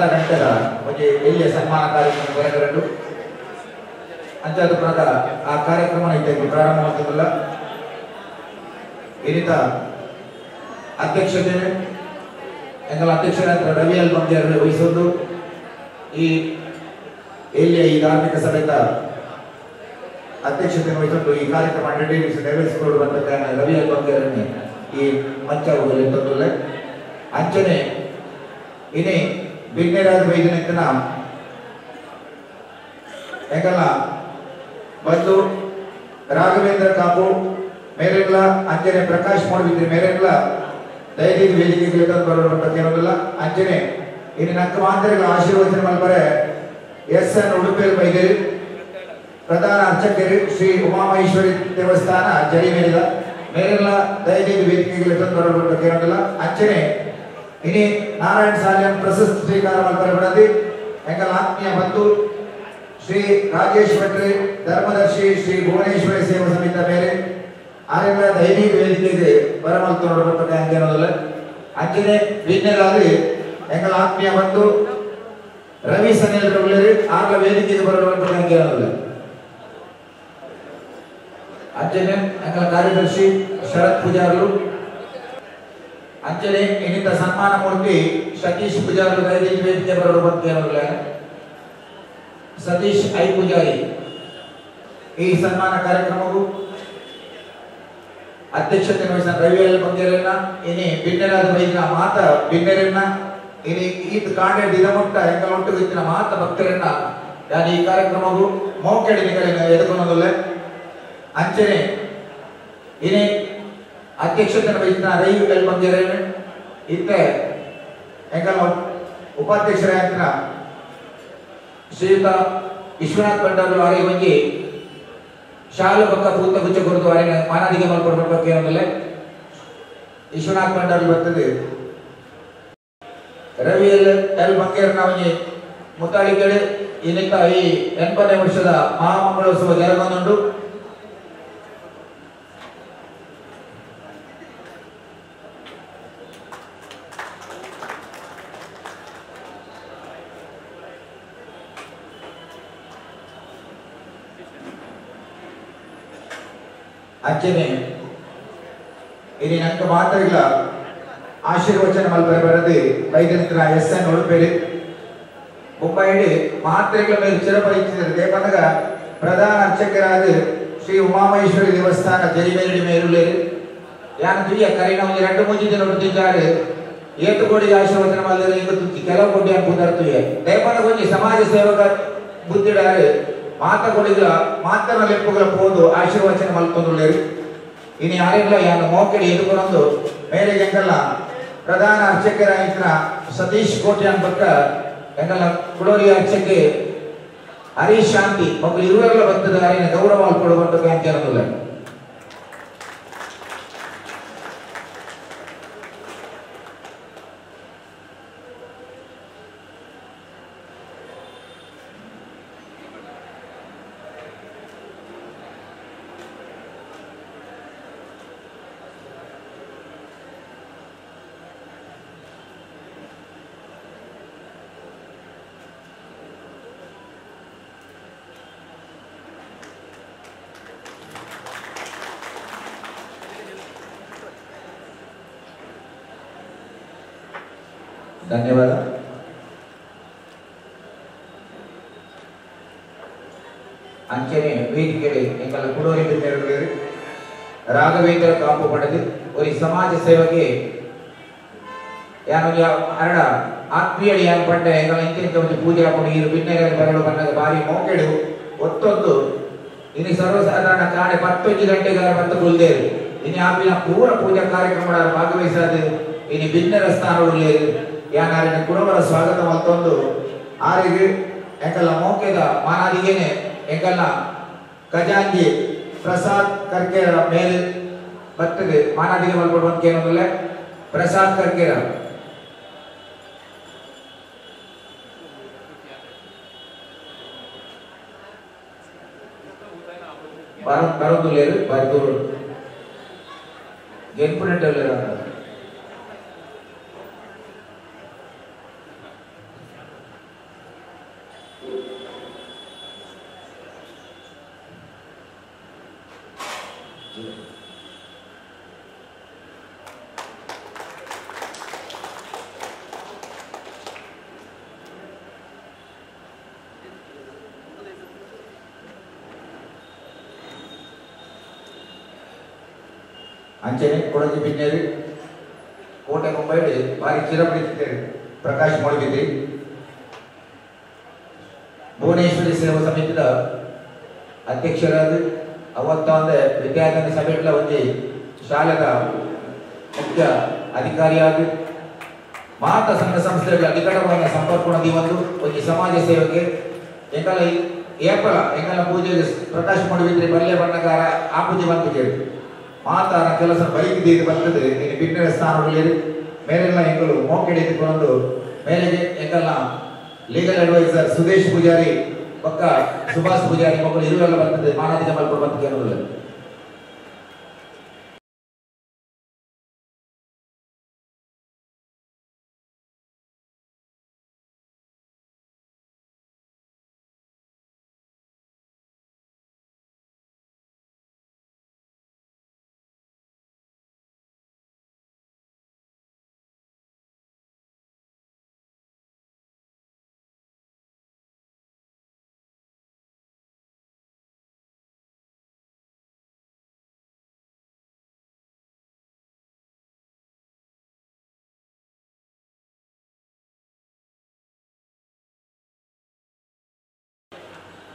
ಅರ್ಧ ಗಂಟೆದ ಒಂಜಿ ಎಲ್ಲಿಯ ಸನ್ಮಾನ ಕಾರ್ಯಕ್ರಮ ಬರಗರಡು ಅಂಚಾದ ಪ್ರಕಾರ ಆ ಕಾರ್ಯಕ್ರಮ ಇತ್ತೆ ಪ್ರಾರಂಭ ಮಾಡ್ತಿದ್ದಲ್ಲ. ಇನ್ನಿತ ಅಧ್ಯಕ್ಷತೆ ಎಂಗಳ ಅಧ್ಯಕ್ಷರಾದ ರವಿ ಎಲ್ ಬಂಗೇರ್ ವಹಿಸೋದು ಈ ಎಲ್ಲಿಯ ಈ ಧಾರ್ಮಿಕ ಸಭೆಯ ಅಧ್ಯಕ್ಷತೆ ವಹಿಸಿಕೊಂಡು ಈ ಕಾರ್ಯಕ್ರಮ ನೆರವೇರಿಸಿಕೊಳ್ಳುವಂತ ರವಿ ಎಲ್ ಬಂಗೇರನ್ನು ಈ ಮಂಚ ತಂದುಳ್ಳೆ. ಅಂಚನೆ ಇನಿ ಬಿನ್ನೆರಾದ ವೈದ್ಯನ ಎಂಗಲ ಬಂದು ರಾಘವೇಂದ್ರ ಕಾಪು ಮೇರೆಲ್ಲ ಅಂಜನೆ ಪ್ರಕಾಶ್ ಮೂಡಬಿದ್ರಿ ಮೇರೆಲ್ಲ ದಯದೀದ ವೇದಿಕೆಗೆ ಬರುವಂತ ಕೇಳೋದಿಲ್ಲ. ಅಂಜನೆ ಇನ್ನು ನಕ್ಕ ಮಾಂತ್ರಿಗಳ ಆಶೀರ್ವಚನ ಮಲ್ಪರೆ ಎಸ್ ಎನ್ ಉಡುಪಿಯಲ್ಲಿ ಬೈದೇರಿ ಪ್ರಧಾನ ಅರ್ಚಕರು ಶ್ರೀ ಉಮಾಮಹೇಶ್ವರಿ ದೇವಸ್ಥಾನ ಜರಿಮೇಲಿದ ಮೇರೆಲ್ಲ ದಯದೀದ ವೇದಿಕೆಗೆ ಬರುವಂತ ಕೇಳೋದಿಲ್ಲ. ಅಂಚನೆ ಇನಿ ನಾರಾಯಣ ಸಾಲಿಯನ್ ಪ್ರಶಸ್ತಿ ಸ್ವೀಕಾರ ಮಲ್ಪರೆ ಬಿಡದಿ ಎಂಗಲ ಆತ್ಮೀಯ ಬಂಧು ಶ್ರೀ ರಾಜೇಶ್ ಭಟ್ರಿ ಧರ್ಮದರ್ಶಿ ಶ್ರೀ ಭುವನೇಶ್ವರಿ ಸೇವಾ ಸಮಿತಿ ಮೇಲೆ ಆರೆಲ್ಲ ದೈನಿಕ ವೇದಿಕೆಗೆ ಬರಮಲ್ತು ನೋಡಬೇಕು ಅಂಜನದಲ್ಲ. ಅಂಜನೆ ವಿಜ್ಞರಾಗಿ ಎಂಗಳ ಆತ್ಮೀಯ ಬಂಧು ರವಿ ಸನೇಲ್ ಆರ್ಲ ವೇದಿಕೆಗೆ ಬರಬೇಕು ಅಂಜನದಲ್ಲ. ಅಂಜನೆ ಎಂಗಳ ಕಾರ್ಯದರ್ಶಿ ಶರತ್ ಪೂಜಾರ್ಲು ಅಂಜನೆ ಇನ್ನಿತ ಸನ್ಮಾನ ಮೂರ್ತಿ ಸತೀಶ್ ಪೂಜಾರ್ಲು ದೈನಿಕ ವೇದಿಕೆ ಬರಬೇಕು ಅಂಜನದಲ್ಲ. ಸತೀಶ್ I Poojary ಈ ಸನ್ಮಾನ ಕಾರ್ಯಕ್ರಮವು ಅಧ್ಯಕ್ಷತೆ ವಹಿಸಿದ ರವಿ ಎಲ್ ಬಂಗೇರನ್ನ ಇನಿ ಬಿನ್ನೆರಾದ ವೈದ್ಯನ ಮಾತ ಬಿನ್ನೆರನ್ನ ಇನಿ ಈತ ಕಾಂಡೆ ದಿನಮುಟ್ಟ ಎಂಗಳ ಒಟ್ಟು ಇತ್ತಿನ ಮಾತ ಭಕ್ತರನ್ನ ನಾನು ಈ ಕಾರ್ಯಕ್ರಮವು ಮೋಕೆಡಿ ನಿಗಲಿನ ಎದುಕೊನ್ನದಲ್ಲ. ಅಂಚನೆ ಇನಿ ಅಧ್ಯಕ್ಷತೆ ವಹಿಸಿದ ರವಿ ಎಲ್ ಬಂಗೇರನ್ನ ಇತ್ತೆ ಎಂಗಳ ಉಪಾಧ್ಯಕ್ಷರಾದ ಶ್ರೀಯುತ ವಿಶ್ವನಾಥ್ ಭಂಡಾರು ಆರೆ ಒಂಜಿ ಶಾಲು ಪಕ್ಕ ಪೂತ ಗುಚ್ಚ ಕೊರತು ಆರೆನ ಮಾನಾದಿಗೆ ಮಲ್ಕೊಡ್ಬೇಕು ಏನಂದ್ರೆ ವಿಶ್ವನಾಥ್ ಭಂಡಾರು ಬರ್ತದೆ. ರವಿ ಎಲ್ ಎಲ್ ಬಂಗೇರ್ನ ಒಂಜಿ ಮುತ್ತಾಳಿಕೆಡೆ ಇನ್ನಿತ ಈ 80ನೇ ವರ್ಷದ ಮಹಾಮಂಗಳೋತ್ಸವ ಜರಗೊಂದುಂಡು. ಅಂಚನೆ ಇನಿ ನಂಗೆ ಮಾತ್ರ ಆಶೀರ್ವಚನ ಮಲ್ಪರೆ ಬರದೆ ವೈದ್ಯನಿತ್ರ ಎಸ್ ಎನ್ ಉಡುಪೇರಿ ಮುಂಬೈಡಿ ಮಾತ್ರೆಗಳ ಮೇಲೆ ಚಿರಪರಿಚಿತರು ದೇಪನಗ ಪ್ರಧಾನ ಅರ್ಚಕರಾದ ಶ್ರೀ ಉಮಾಮಹೇಶ್ವರಿ ದೇವಸ್ಥಾನ ಜರಿಮೇರಡಿ ಮೇರುಲೇರು ಯಾನ ತುಯ್ಯ ಕರಿನ ಒಂದು 2 3 ದಿನ ಉಡುತ್ತಿದ್ದಾರೆ ಏತು ಕೋಡಿ ಆಶೀರ್ವಚನ ಮಲ್ದರೆ ಇಂಗು ತುಚ್ಚಿ ಕೆಲವು ಕೋಟಿ ಅನ್ಪುದಾರ ತುಯ್ಯ ದೇಪನಗ ಒಂಜಿ ಸಮಾಜ ಸೇವಕ ಬುದ್ಧಿಡಾರು ಮಾತ ಕೊಡಿಗಳ ಮಾತನ ಲೆಪ್ಪುಗಳ ಪೋದು ಆಶೀರ್ವಚನ ಮಲ್ತೊಂದುಳ್ಳೇರು. ಇನ್ನು ಯಾರೆಲ್ಲ ಯಾನು ಮೋಕೆಡಿ ಎದುಕೊಂದು ಮೇಲೆ ಎಂಗಲ್ಲ ಪ್ರಧಾನ ಅರ್ಚಕರಾಯಿತ ಸತೀಶ್ ಕೋಟ್ಯಾನ್ ಪಕ್ಕ ಎಂಗಲ್ಲ ಕುಡೋರಿ ಅರ್ಚಕೆ ಹರೀಶ್ ಶಾಂತಿ ಮಕ್ಕಳು ಇರುವರೆಲ್ಲ ಬರ್ತದ ಅರಿನ ಗೌರವ ಕೊಡುವಂತ ಕ್ಯಾಂಕೇನಲ್ಲ. ಧನ್ಯವಾದ. ಅಂಚನೆ ವೇದಿಕೆ ಎಂಗಲ ಕುಡೋರಿ ಬಿನ್ನೆರುಳ್ಳೇರು ರಾಘವೇಂದ್ರ ಕಾಪು ಪಡೆದು ಒಂದು ಸಮಾಜ ಸೇವೆಗೆ ಯಾನೊಂದು ಅರಡ ಆತ್ಮೀಯಡಿ ಯಾನು ಪಂಡೆ ಎಂಗಲ ಇಂತಿಂತ ಒಂದು ಪೂಜೆ ಹಾಕೊಂಡು ಈ ಬಿನ್ನೆರ ಬರಲು ಬಂದಾಗ ಭಾರಿ ಮೋಕೆಡು ಒತ್ತೊಂದು ಇನ್ನು ಸರ್ವಸಾಧಾರಣ ಕಾಣೆ 11 ಗಂಟೆಗಾರ ಬಂದು ಕುಲ್ದೇರು ಇನ್ನು ಆಪಿನ ಪೂರ ಪೂಜಾ ಕಾರ್ಯಕ್ರಮ ಭಾಗವಹಿಸಾದ ಇನ್ನು ಬಿನ್ನೆರ ಸ್ಥಾನವುಳ್ಳೇರು ಯಾನಾರಿನ ಕುಡವರ ಸ್ವಾಗತ ಮತ್ತೊಂದು ಆರಿಗೆ ಎಂಕಲ್ಲ ಮೋಕೆದ ಮಾನಾದಿಗೇನೆ ಎಂಕಲ್ಲ ಖಜಾಂಜಿ ಪ್ರಸಾದ್ ಕರ್ಕೇರ ಮೇಲೆ ಬರ್ತದೆ ಮಾನಾದಿಗೆ ಮಲ್ಕೊಡುವಂತ ಏನಂದ್ರೆ ಪ್ರಸಾದ್ ಕರ್ಕೇರ ಬರೋದು ಬರದೂರು ಗೆನ್ಪುನೆಟ್ಟಲ್ಲಿ. ಅಂಚನೆ ಕೊಡಗಿ ಬಿನ್ನೇರು ಕೋಟೆ ಮುಂಬೈಡ್ ಭಾರಿ ಚಿರಪರಿಚಿತರು ಪ್ರಕಾಶ್ ಮೂಡುಬಿದ್ರಿ ಭುವನೇಶ್ವರಿ ಸೇವಾ ಸಮಿತಿಯ ಅಧ್ಯಕ್ಷರಾದ ಅವತ್ತೊಂದು ವಿದ್ಯಾರ್ಥಿ ಸಭೆಗಳ ಒಂದು ಶಾಲೆದ ಮುಖ್ಯ ಅಧಿಕಾರಿಯಾದ ಮಾತ ಸಂಘ ಸಂಸ್ಥೆಗಳ ನಿಕಟವಾದ ಸಂಪರ್ಕ ಒಂದು ಒಂದು ಸಮಾಜ ಸೇವೆಗೆ ಎಂಗಲ ಏಪಲ ಎಂಗಲ ಪೂಜೆಗೆ ಪ್ರಕಾಶ್ ಮೂಡುಬಿದ್ರಿ ಬಲ್ಲೆ ಬಣ್ಣಗಾರ ಆ ಪೂಜೆ ಬಂದು ಮಾತಾರ ಕೆಲಸ ಬೈಕಿದ್ದು ಬರ್ತದೆ ಇನ್ನು ಬಿನ್ನೆರ ಸ್ಥಾನಗಳಲ್ಲಿ ಮೇಲೆಲ್ಲ ಎಂಗಲು ಮೋಕೆಡಿದ್ದುಕೊಂಡು ಮೇಲೆಗೆ ಎಂಗಲ್ಲ ಲೀಗಲ್ ಅಡ್ವೈಸರ್ ಸುದೇಶ್ ಪೂಜಾರಿ ಪಕ್ಕ ಸುಭಾಷ್ ಪೂಜಾರಿ ಮಕ್ಕಳು ಇರುವೆಲ್ಲ ಬರ್ತದೆ ಮಾನಾದಿಗೆ ಮಲ್ಕೊಂಡು ಬಂತು ಅನ್ನೋದಿಲ್ಲ.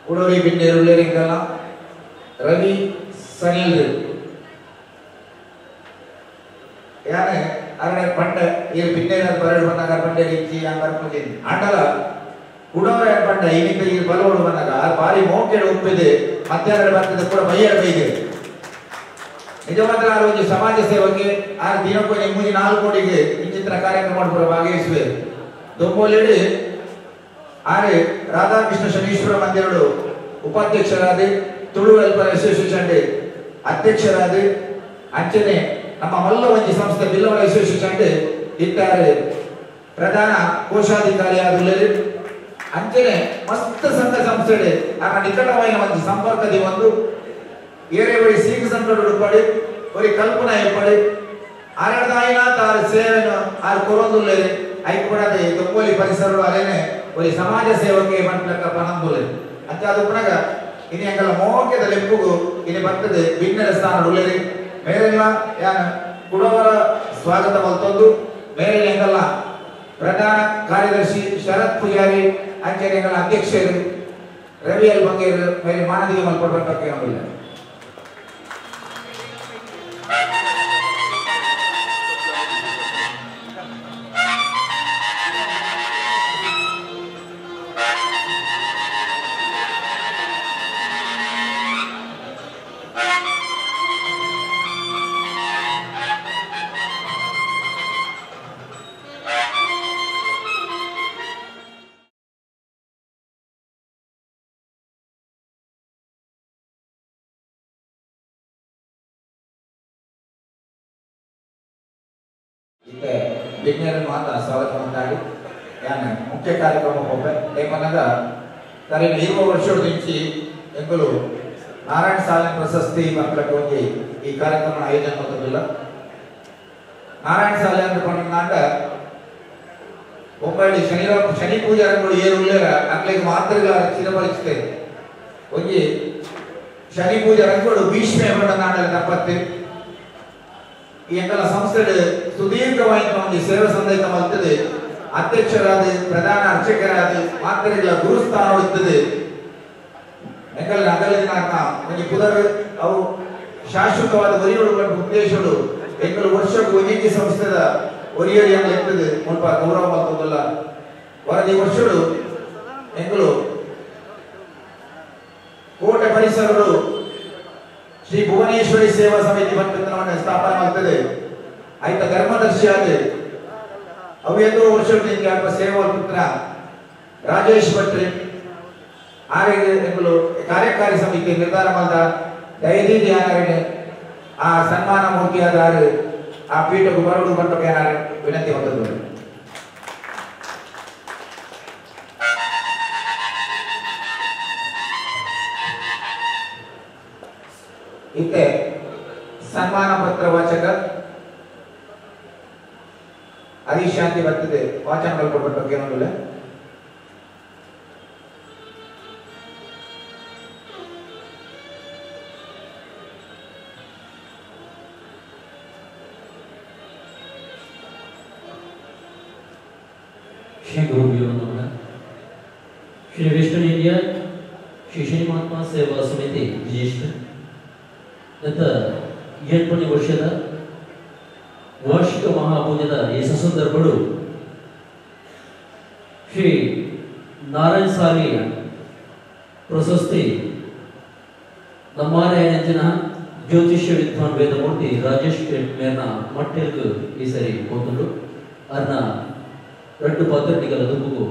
ಉಡೋರಿ ಬಿನ್ನೇರುಳ್ಳೇರಿಂಗಲ್ಲ ರವಿ ಸನಿಲ್ ಯಾನೆ ಅರಳೆ ಪಂಡ ಈ ಬಿನ್ನೇರ ಬರಡು ಬಂದಾಗ ಪಂಡೆ ಇಚ್ಚಿ ಬರ್ಪುಜಿ ಆಂಡಲ ಉಡೋರ ಪಂಡ ಇನಿತ ಈ ಬಲೋಡು ಬಂದಾಗ ಭಾರಿ ಮೋಕೆಡು ಉಪ್ಪಿದೆ ಮಧ್ಯಾಹ್ನ ಬರ್ತದೆ ಕೂಡ ಮೈಯಡ ಬೈದೆ ನಿಜವಾದ ಆರು ಒಂದು ಸಮಾಜ ಸೇವಕ್ಕೆ ಆರು ದಿನಕ್ಕೂ ಮೂಜಿ 4 ಕೋಟಿಗೆ ಇಂಚಿತ್ರ ಕಾರ್ಯಕ್ರಮ ಮಾಡ್ಬರೋ ಭಾಗವಹಿಸುವೆ ದೊಂಬೋಲೇಡಿ ಆರೆ ರಾಧಾಕೃಷ್ಣ ಶನೀಶ್ವರ ಮಂದಿರಡು ಉಪಾಧ್ಯಕ್ಷರಾದ ತುಳು ವೆಲ್ಫೇರ್ ಅಸೋಸಿಯೇಷನ್ ಅಧ್ಯಕ್ಷರಾದ ಅಂಚನೆ ನಮ್ಮ ಮಲ್ಲವಂಜಿ ಸಂಸ್ಥೆ ಬಿಲ್ಲವರ ಅಸೋಸಿಯೇಷನ್ ಇದ್ದಾರೆ ಪ್ರಧಾನ ಕೋಶಾಧಿಕಾರಿಯಾದ ಅಂಚನೆ ಮಸ್ತ್ ಸಂಘ ಸಂಸ್ಥೆ ಆಗ ನಿಕಟವಾದ ಒಂದು ಸಂಪರ್ಕದಿ ಒಂದು ಏರೆ ಒರಿ ಸೀಗ ಸಂಕಟ ಉಡ್ಪಡಿ ಒರಿ ಕಲ್ಪನಾ ಏರ್ಪಡಿ ಆರಡ್ದಾಯಿನ ತಾರು ಸೇವೆನು ಆರು ಕೊರೊಂದುಲ್ಲೇರಿ ಐಕ್ಪಡದೆ ದೊಂಬೋಲಿ ಪರಿಸರ ಅಲೇನೆ ஒரு ಸಮಾಜ ಸೇವಕ್ಕೆ ಪಂಪ್ಲಕ್ಕ ಪಣಂದುಲೆ ಅಂತ ಅದು ಪುನಗ ಇನಿ ಅಂಗಲ ಮೋಕೆದ ಲೆಪ್ಪುಗು ಇನಿ ಬರ್ತದೆ ಬಿನ್ನೆರ ಸ್ಥಾನ ಉಳ್ಳೇರಿ ಮೇರೆಲ್ಲ ಯಾನ ಕುಡವರ ಸ್ವಾಗತ ಮಲ್ತೊಂದು ಮೇರೆ ಎಂಗಲ್ಲ ಪ್ರಧಾನ ಕಾರ್ಯದರ್ಶಿ ಶರತ್ ಪೂಜಾರಿ ಅಂಚನೆ ಎಂಗಲ ಅಧ್ಯಕ್ಷರು ರವಿ ಎಲ್ ಬಂಗೇರು ಮೇರೆ ಮಾನದಿಗೆ ಮಲ್ಪಡ್ಬೇಕು ಅನ್ನೋದಿಲ್ಲ. ಇತ್ತೆ ವಿಜ್ಞಾನ ಮಾತ ಸ್ವಾಗತ ಮಾತಾಡಿ ಯಾನ್ ಮುಖ್ಯ ಕಾರ್ಯಕ್ರಮ ಪೋಪೆ ಏಮನ್ನಗ ಕರಿನ 20 ವರ್ಷದ ಇಂಚಿ ಎಂಕುಲು ನಾರಾಯಣ ಸಾಲಿನ ಪ್ರಶಸ್ತಿ ಮಕ್ಕಳಕ್ಕೆ ಒಂಜಿ ಈ ಕಾರ್ಯಕ್ರಮ ಆಯೋಜನೆ ಮಲ್ತೊಂದುಲ್ಲ. ನಾರಾಯಣ ಸಾಲೆ ಅಂತ ಪಂಡ ಬೊಂಬಾಯಿ ಶನಿ ಪೂಜಾರಿಗಳು ಏರು ಉಲ್ಲೇರ ಅಕ್ಲೆಗ್ ಮಾತ್ರ ಚಿರಪರಿಚಿತೆ ಒಂಜಿ ಶನಿ ಪೂಜಾರಿಗಳು ಭೀಷ್ಮೆ ಪಂಡ ತಪ್ಪತ್ತೆ ಈ ಎಂಕಲ ಸಂಸ್ಥೆ ಸುದೀರ್ಘವಾದ ಒಂದು ಸೇವೆ ಸಂದೇಶ ಮಲ್ತದೆ ಅಧ್ಯಕ್ಷರಾದ ಪ್ರಧಾನ ಅರ್ಚಕರಾದ ಮಾತ್ರೆಗಳ ಗುರುಸ್ಥಾನ ಇರ್ತದೆ ಎಂಕಲ ಅಗಲಿನ ಒಂಜಿ ಪುದರ್ ಅವು ಶಾಶ್ವತವಾದ ಒರಿಯೋಡು ಉದ್ದೇಶಗಳು ಎಂಕಲು ವರ್ಷಕ್ಕೂ ಒಂಜಿ ಸಂಸ್ಥೆದ ಒರಿಯರಿ ಅಂತ ಇರ್ತದೆ ಮುಲ್ಪ ಗೌರವ ಮಲ್ತೊಂದುಲ್ಲ. ವರದಿ ವರ್ಷಗಳು ಎಂಕಲು ಕೋಟೆ ಪರಿಸರಗಳು ಶ್ರೀ ಭುವನೇಶ್ವರಿ ಸೇವಾ ಸಮಿತಿ ಪಂಪನ್ನು ಸ್ಥಾಪನೆ ಮಾಡ್ತದೆ ಆಯ್ತ ಧರ್ಮದರ್ಶಿಯಾದ ಅವೆಂದೋ ವರ್ಷದಿಂದ ಸೇವಾ ಪುತ್ರ ರಾಜೇಶ್ ಭಟ್ರಿ ಆರೋಗ್ಯ ಕಾರ್ಯಕಾರಿ ಸಮಿತಿ ನಿರ್ಧಾರ ಮಾಡಿದ ದಯದೀದಿ ಯಾರೇ ಆ ಸನ್ಮಾನ ಮೂರ್ತಿಯಾದ ಆ ಪೀಠకు ಬರಡು ಬಂಟಕ್ಕೆ ವಿನಂತಿ ಹೊಂದದ್ದು. ಇತ್ತೆ ಸನ್ಮಾನ ಪತ್ರ ವಾಚಕ ಹರೀಶ್ ಶಾಂತಿ ಬರ್ತದೆ ವಾಚನ ಕೊಟ್ಬಿಟ್ಟು ಏನೊಂದಿಲ್ಲ. ಶ್ರೀ ಗುರುಭ್ಯೋ ನಮಃ. ಶ್ರೀ ವೆಸ್ಟರ್ನ್ ಇಂಡಿಯಾ ಶ್ರೀ ಶನಿ ಮಹಾತ್ಮ ಸೇವಾ ಸಮಿತಿ ರಿಜಿಸ್ಟರ್ ಗತ 8ನೇ ವರ್ಷದ ವಾರ್ಷಿಕ ಮಹಾಪೂಜೆದ ಈ ಸಂದರ್ಭಗಳು ಶ್ರೀ ನಾರಾಯಣ ಸಾರಿ ಪ್ರಶಸ್ತಿ ನಮ್ಮಾರಾಯಣಂಚಿನ ಜ್ಯೋತಿಷ್ಯ ವಿದ್ವಾನ್ ವೇದಮೂರ್ತಿ ರಾಜೇಶ್ ಮೇರ್ನ ಮಟ್ಟೆಲ್ಕು ಈ ಸರಿ ಹೋತುಂಡು ಅರ್ನ ರಡ್ಡು ಪಾತ್ರಟಿಗಲ ದುಂಬುಗು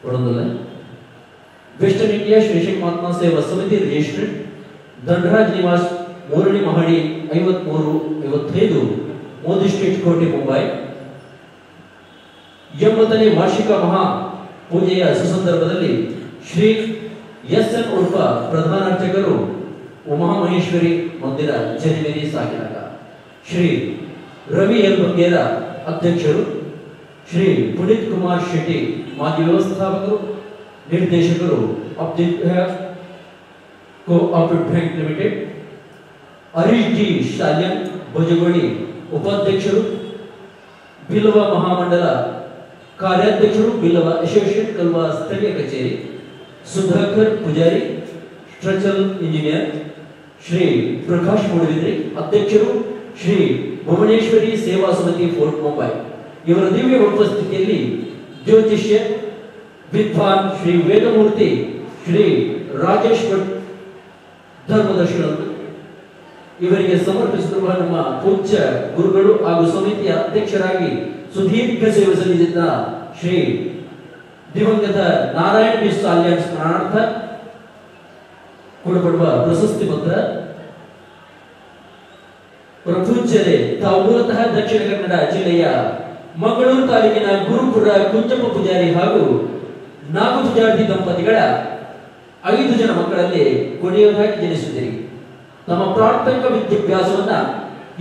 ಕೊಡೊಂದುಲ್ಲ. ವೆಸ್ಟರ್ನ್ ಇಂಡಿಯಾ ಶ್ರೀ ಶನಿ ಮಹಾತ್ಮ ಸೇವಾ ಸಮಿತಿ ರಿಜಿಸ್ಟರ್ಡ್ ದಂಡರಾಜ್ ನಿವಾಸ್ 3ನೇ ಮಹಡಿ 53 55 ಮೋದಿ ಸ್ಟ್ರೀಟ್ ಕೋಟೆ ಮುಂಬೈ 80ನೇ ವಾರ್ಷಿಕ ಮಹಾ ಪೂಜೆಯ ಸುಸಂದರ್ಭದಲ್ಲಿ ಶ್ರೀ ಎಸ್ ಎನ್ ಉಡುಪ ಪ್ರಧಾನ ಅರ್ಚಕರು ಉಮಾಮಹೇಶ್ವರಿ ಮಂದಿರ ಜನಿಮೇರಿ ಸಾಕಿನಾಗ, ಶ್ರೀ ರವಿ ಎಲ್ ಬಂಗೇರ ಅಧ್ಯಕ್ಷರು, ಶ್ರೀ ಪುನೀತ್ ಕುಮಾರ್ ಶೆಟ್ಟಿ ಮಾಜಿ ವ್ಯವಸ್ಥಾಪಕರು ನಿರ್ದೇಶಕರು cooperative bank limited, Harish D Salian Bajagoli ಉಪಾಧ್ಯಕ್ಷರು, ಬಿಲ್ಲವ ಮಹಾಮಂಡಲ ಕಾರ್ಯಾಧ್ಯಕ್ಷರು, ಬಿಲ್ಲವ ಅಸೋಸಿಯೇಟ್ ಕಲ್ವಾ ಸ್ಥಳೀಯ ಕಚೇರಿ, ಸುಧಾಕರ್ ಪೂಜಾರಿ ಸ್ಟ್ರಕ್ಚರಲ್ ಇಂಜಿನಿಯರ್, ಶ್ರೀ ಪ್ರಕಾಶ್ ಮೂಡುಬಿದ್ರಿ ಅಧ್ಯಕ್ಷರು, ಶ್ರೀ ಭುವನೇಶ್ವರಿ ಸೇವಾ ಸಮಿತಿ ಫೋರ್ಟ್ ಮುಂಬೈ ಇವರ ದಿವ್ಯ ಉಪಸ್ಥಿತಿಯಲ್ಲಿ ಜ್ಯೋತಿಷ್ಯ ವಿದ್ವಾನ್ ಶ್ರೀ ವೇದಮೂರ್ತಿ ಶ್ರೀ ರಾಜೇಶ್ ಭಟ್ ಧರ್ಮದರ್ಶಿಗಳನ್ನು ಇವರಿಗೆ ಸಮರ್ಪಿಸಿರುವ ನಮ್ಮ ಪೂಜ್ಯ ಗುರುಗಳು ಹಾಗೂ ಸಮಿತಿಯ ಅಧ್ಯಕ್ಷರಾಗಿ ಸುದೀರ್ಘ ಸೇವೆ ಸಲ್ಲಿಸಿದ್ದ ಶ್ರೀ ದಿವಂಗತ ನಾರಾಯಣ ಬಿ ಸಾಲ್ಯಾನ್ ಸ್ಮರಣಾರ್ಥ ಕೊಡಪಡುವ ಪ್ರಶಸ್ತಿ ಪತ್ರ. ಪ್ರಪೂಜ್ಯರೇ, ತಾವು ಮೂಲತಃ ದಕ್ಷಿಣ ಕನ್ನಡ ಜಿಲ್ಲೆಯ ಮಂಗಳೂರು ತಾಲೂಕಿನ ಗುರುಪುರ ಕುಂಜಪ್ಪ ಪೂಜಾರಿ ಹಾಗೂ ನಾಗು ಪೂಜಾರಿ ದಂಪತಿಗಳ 5 ಜನ ಮಕ್ಕಳಲ್ಲಿ ಕೊನೆಯವರಾಗಿ ಜನಿಸಿದಿರಿ. ತಮ್ಮ ಪ್ರಾಥಮಿಕ ವಿದ್ಯಾಭ್ಯಾಸವನ್ನ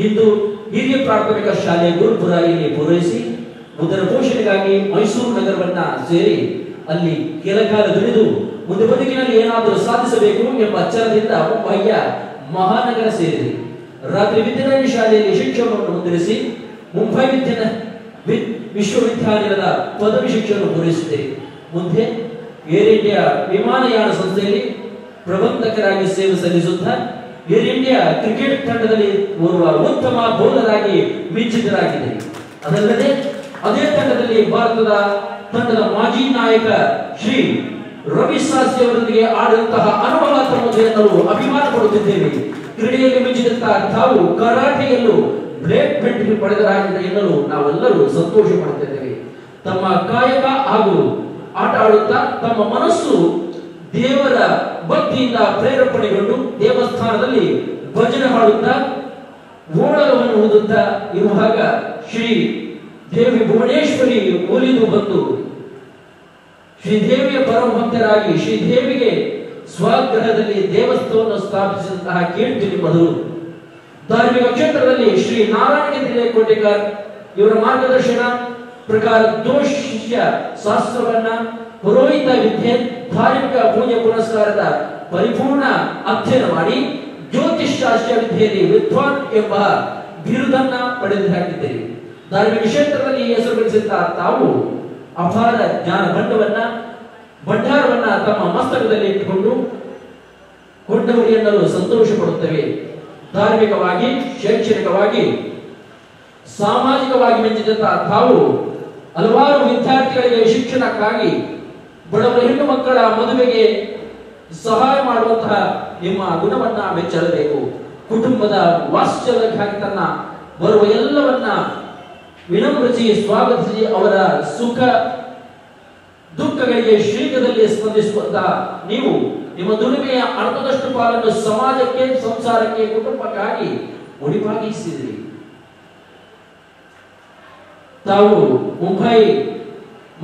ಇಂದು ಹಿರಿಯ ಪ್ರಾಥಮಿಕ ಶಾಲೆ ಗುರುಪುರ ಇಲ್ಲಿ ಪೂರೈಸಿ ಉದರ ಪೋಷಣೆಗಾಗಿ ಮೈಸೂರು ನಗರವನ್ನ ಸೇರಿ ಅಲ್ಲಿ ಕೆಲಕಾಲ ದುಡಿದು ಮುಂದೆ ಬದುಕಿನಲ್ಲಿ ಏನಾದರೂ ಸಾಧಿಸಬೇಕು ಎಂಬ ಛಲದಿಂದ ಮುಂಬಯಿಯ ಮಹಾನಗರ ಸೇರಿದೆ. ರಾತ್ರಿ ವಿದ್ಯಾನಗರ ಶಾಲೆಯಲ್ಲಿ ಶಿಕ್ಷಣವನ್ನು ಮುಂದುವರಿಸಿ ಮುಂಬೈ ವಿಶ್ವವಿದ್ಯಾಲಯದ ಪದವಿ ಶಿಕ್ಷಣವನ್ನು ಪೂರೈಸಿದೆ. ಮುಂದೆ ಏರ್ ಇಂಡಿಯಾ ವಿಮಾನಯಾನ ಸಂಸ್ಥೆಯಲ್ಲಿ ಪ್ರಬಂಧಕರಾಗಿ ಸೇವೆ ಸಲ್ಲಿಸುತ್ತಾ ಏರ್ ಇಂಡಿಯಾ ಕ್ರಿಕೆಟ್ ತಂಡದಲ್ಲಿ ಓರ್ವ ಉತ್ತಮ ಬೌಲರ್ ಆಗಿ ಮಿಂಚಿತರಾಗಿದೆ. ಅದಲ್ಲದೆ ಅದೇ ತಂಡದಲ್ಲಿ ಭಾರತದ ತಂಡದ ಮಾಜಿ ನಾಯಕ ಶ್ರೀ ರವಿ ಶಾಸ್ತ್ರಿ ಅವರೊಂದಿಗೆ ಆಡಿದಂತಹ ಅನುಭವ ತಮ್ಮದು ಎನ್ನಲು ಅಭಿಮಾನ ಪಡುತ್ತಿದ್ದೇವೆ. ಕ್ರೀಡೆಯಲ್ಲಿ ಮಿಂಚಿದಂತಹ ತಾವು ಕರಾಟೆಯಲ್ಲೂ ಬ್ಲೇಡ್ ಬೆಲ್ಟ್ ಪಡೆದರಾಗಿದೆ ಎನ್ನಲು ನಾವೆಲ್ಲರೂ ಸಂತೋಷ ಪಡುತ್ತಿದ್ದೇವೆ. ತಮ್ಮ ಕಾಯಕ ಹಾಗೂ ಆಟ ಆಡುತ್ತಾ ತಮ್ಮ ಮನಸ್ಸು ದೇವರ ಭಕ್ತಿಯಿಂದ ಪ್ರೇರೇಪಣೆಗೊಂಡು ದೇವಸ್ಥಾನದಲ್ಲಿ ಭಜನೆ ಹಾಡುತ್ತಾ ಓಣಗವನ್ನು ಊದುತ್ತಾ ಇರುವಾಗ ಶ್ರೀ ದೇವಿ ಭುವನೇಶ್ವರಿ ಒಲಿದು ಬಂದು ಶ್ರೀದೇವಿಯ ಪರಮ ಭಕ್ತರಾಗಿ ಶ್ರೀದೇವಿಗೆ ಸ್ವಗ್ರಹದಲ್ಲಿ ದೇವಸ್ಥಾನವನ್ನು ಸ್ಥಾಪಿಸಿದಂತಹ ಕೀರ್ತಿ ನಿಮ್ಮದು. ಧಾರ್ಮಿಕ ಕ್ಷೇತ್ರದಲ್ಲಿ ಶ್ರೀ ನಾರಾಯಣ ಕೋಟೆಕಾರ್ ಇವರ ಮಾರ್ಗದರ್ಶನ ಪ್ರಕಾರ ದೋಷ್ಯ ಶಾಸ್ತ್ರವನ್ನ ಪುರೋಹಿತ ವಿದ್ಯೆ ಧಾರ್ಮಿಕ ಪೂಜೆ ಪುರಸ್ಕಾರದ ಪರಿಪೂರ್ಣ ಅಧ್ಯಯನ ಮಾಡಿ ಜ್ಯೋತಿಷ್ ಶಾಸ್ತ್ರ ವಿದ್ಯೆಯಲ್ಲಿ ವಿದ್ವಾನ್ ಎಂಬ ಬಿರುದನ್ನ ಪಡೆದು ಹಾಕಿದ್ದೀರಿ. ಧಾರ್ಮಿಕ ಕ್ಷೇತ್ರದಲ್ಲಿ ಹೆಸರು ಗಳಿಸಿದಂತಹ ತಾವು ಅಪಾರ ಜ್ಞಾನ ಭಂಡಾರವನ್ನ ತಮ್ಮ ಮಸ್ತಕದಲ್ಲಿ ಇಟ್ಟುಕೊಂಡು ಕೊಂಡವರು ಎನ್ನಲು ಸಂತೋಷ ಪಡುತ್ತೇವೆ. ಧಾರ್ಮಿಕವಾಗಿ, ಶೈಕ್ಷಣಿಕವಾಗಿ, ಸಾಮಾಜಿಕವಾಗಿ ಮಿಂಚಿದಂತಹ ತಾವು ಹಲವಾರು ವಿದ್ಯಾರ್ಥಿಗಳಿಗೆ ಶಿಕ್ಷಣಕ್ಕಾಗಿ ಬಡವರ ಹೆಣ್ಣು ಮಕ್ಕಳ ಮದುವೆಗೆ ಸಹಾಯ ಮಾಡುವಂತಹ ನಿಮ್ಮ ಗುಣವನ್ನ ಮೆಚ್ಚಲೇಬೇಕು. ಕುಟುಂಬದ ವಾತ್ಸಲ್ಯಕ್ಕಾಗಿ ತನ್ನ ಬರುವ ಎಲ್ಲವನ್ನ ವಿನಮ್ರಿಸಿ ಸ್ವಾಗತಿಸಿ ಅವರ ಸುಖ ದುಃಖಗಳಿಗೆ ಶೀಘ್ರದಲ್ಲಿ ಸ್ಪಂದಿಸುವಂತಹ ನೀವು ನಿಮ್ಮ ದುಡಿಮೆಯ ಅರ್ಧದಷ್ಟು ಪಾಲನ್ನು ಸಮಾಜಕ್ಕೆ, ಸಂಸಾರಕ್ಕೆ, ಕುಟುಂಬಕ್ಕಾಗಿ ಮುಡಿಪಾಗಿಸಿದಿರಿ. ತಾವು ಮುಂಬೈ